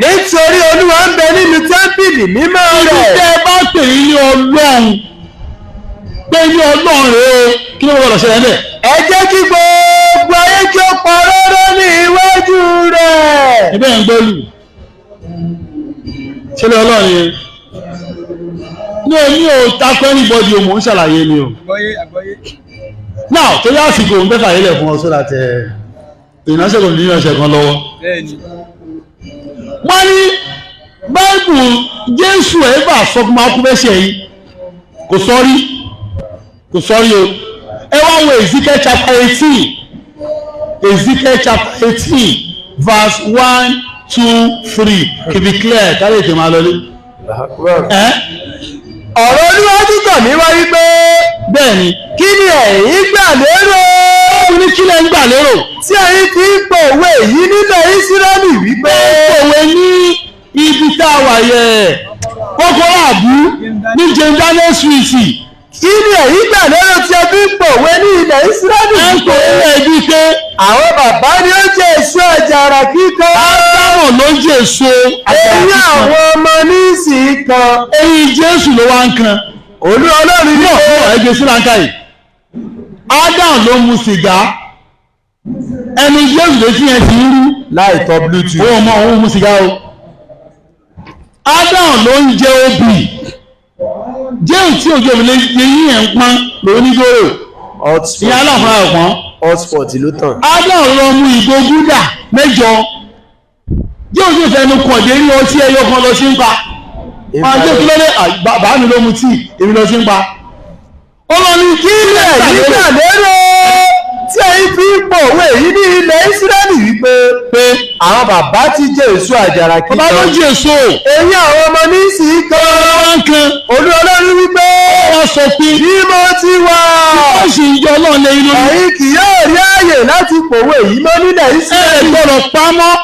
Nítorí Olúwa ń bẹ nínú tẹ́ḿpìlì mímọ́ Ibi rẹ̀. tẹ́ ẹ bá pè é ní Ọlọ́run, pé ní Ọlọ́run rèé o, kí ló gbọdọ̀ ṣẹlẹ̀ bẹ́ẹ̀? Ẹ jẹ́ kí gbogbo ayé kí ó pa rọ́rọ́ ní iwájú rẹ̀. Ibẹ̀ ń gbẹ́lù. Ṣé lé Ọlọ́run yẹn? Ní o ní o takọ anybody o, mò ń ṣàlàyé ni o. Àgbọ́yé àgbọ́yé. Now, torí àsìkò ń bẹ́fà yẹlẹ̀ fún ọ sódà tẹ ìránṣẹ́ kan ní ìránṣẹ́ kan lọ́wọ́. Bẹ́ẹ̀ni. Wọ́n ní Báíbù Jésù ẹ̀ bá sọ fún máa kú bẹ́ẹ̀ ṣe yìí. Kò sọ́rí. Kò sọ́rí o. Ẹ wá wo Ezekiel chapter 18. Ezekiel chapter 18 verse 1, 2, 3. To be clear, ká lè tè máa lọlé. Ẹ́ Ọ̀rọ̀ Olúwa tún mí wá wípé bẹ́ẹ̀ ni. kí ni ẹ̀yin gbà lérò Ó ní kí lẹ ń gbà lérò? tí ẹ̀yin fi ń pòwe yìí nílẹ̀ Ísírẹ́lì wípé Òwe ní ibi tá a wà yẹ. Kókóró àbú ní Jendane Street. kí ni ẹ̀yin gbà lérò tí ẹ fi ń pòwe ní ilẹ̀ Ísírẹ́lì Ẹ ń pè é ẹbí pé àwọn bàbá ni ó jẹ èso àjàrà kíkan Ádámù ló jèso eyín àwọn ọmọ ní ìsìn kan Eyín Jésù ló wá ń kan. Olúwa Ọlọ́run ní Náà fún ẹgbẹ́ síláńkà yìí. Ádámù ló mu sìgá. Ẹnu Jésù ló fi yẹn ti ń rú. láì tọ́ bluetooth Òun ọmọ òun mu sìgá o. Ádámù ló ń jẹ obì. Jésù tí òjò mi lè yín ẹ̀ ń pọ́n lòún ní gbòòrò. Ìyá aláàfin àpọ́n. Hotspot ló tàn. Ádámù lọ mu ìgò gúdà mẹ́jọ. Jésù sì fẹnu kàn dé rí ọtí ẹyọ kan lọ sí ń pa. Máa jẹ́ kí ló dé bàbá mi ló mu tíì, èmi lọ sí ń pa. Ó lọ ní kí Ilẹ̀ yìí gbà lérò tí ẹ̀yin fi ń pòwe yìí ní ilẹ̀ Ísírẹ́lì wípé pé àwọn bàbá ti jẹ èso àjàrà bàbá ló kíkan jí èso. eyín àwọn ọmọ ní ìsìn kan Ọ̀rọ̀ ń kan. Olúwa Ọlọ́run wípé Wọ́n sọ pé bí mo ti wà wọ́n sì ń jọ Ọlọ́run lé inú. ẹ̀yin kì yóò rí ààyè láti pòwe yìí mọ́ nílẹ̀ Ẹ Ísírẹ́lì gbọ́dọ̀ pamọ́.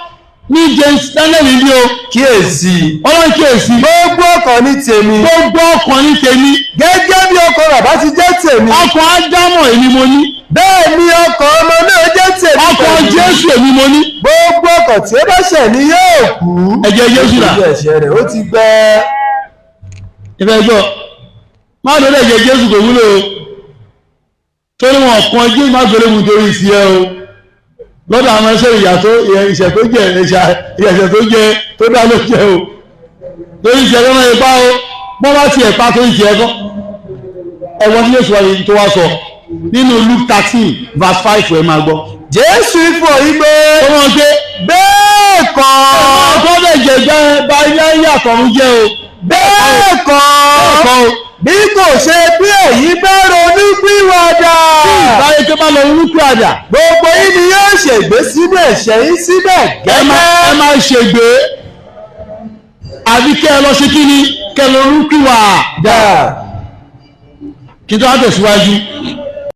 Ní James Daniel ní o. Kíyèsí. Ọlọ́run kíyèsí. Gbogbo ọkàn ní tèmi. Gbogbo ọkàn ní tèmi. Gẹ́gẹ́ bí ọkàn bàbá ti jẹ́ tèmi. Ọkàn Ádámọ̀ èmi mo ní. Bẹ́ẹ̀ ni ọkàn ọmọ náà jẹ́ tèmi. Ọkàn pẹ̀lú. Jésù èmi mo ní. Gbogbo ọkàn tí ó bá ṣẹ̀ ni yóò kú. Ẹ̀jẹ̀ Jésù rà. Nítorí ẹ̀ṣẹ̀ rẹ̀ ó ti gbẹ. Ìfẹ́ gbọ́, má lórí ẹ̀jẹ̀ Jésù kò wúlò o, torí wọn kan Jésù má gbélé mu torí ìsì ẹ o lọ́dọ̀ àwọn ẹṣẹ́ ìyà tó ìṣẹ̀ tó jẹ ìṣẹ̀ tó jẹ tó dá ló jẹ o, torí ìṣẹ̀ tó máa ipá o, bọ́n bá tiẹ̀ pa torí ìṣẹ̀ ẹ̀kọ́ ẹ̀wọ̀n tí Jésù wáyé tó wá sọ nínú Luke 13 verse 5, ẹ̀ máa gbọ́. Jésù fọ̀ yí pé Ó wọ́n gbé bẹ́ẹ̀ kọ́. Ọkọ bẹ̀ jẹ jẹ́ bá ilé ayé àtọ̀run jẹ́ o. Bẹ́ẹ̀ kọ́. Kọ́ o. Bí kò ṣe bí èyí bá ronú pìwàdà. Báyé tó bá lọ rúkú àdà. Gbogbo yín ni yóò ṣègbé sínú ẹ̀ṣẹ̀ yín síbẹ̀ Ẹ máa ẹ gẹ́gẹ́. máa ṣègbè, àbí kẹ́ ẹ lọ ṣe kí ni, kẹ́ ẹ lọ rúkú wà Dà. kí tó wá tẹ̀síwájú.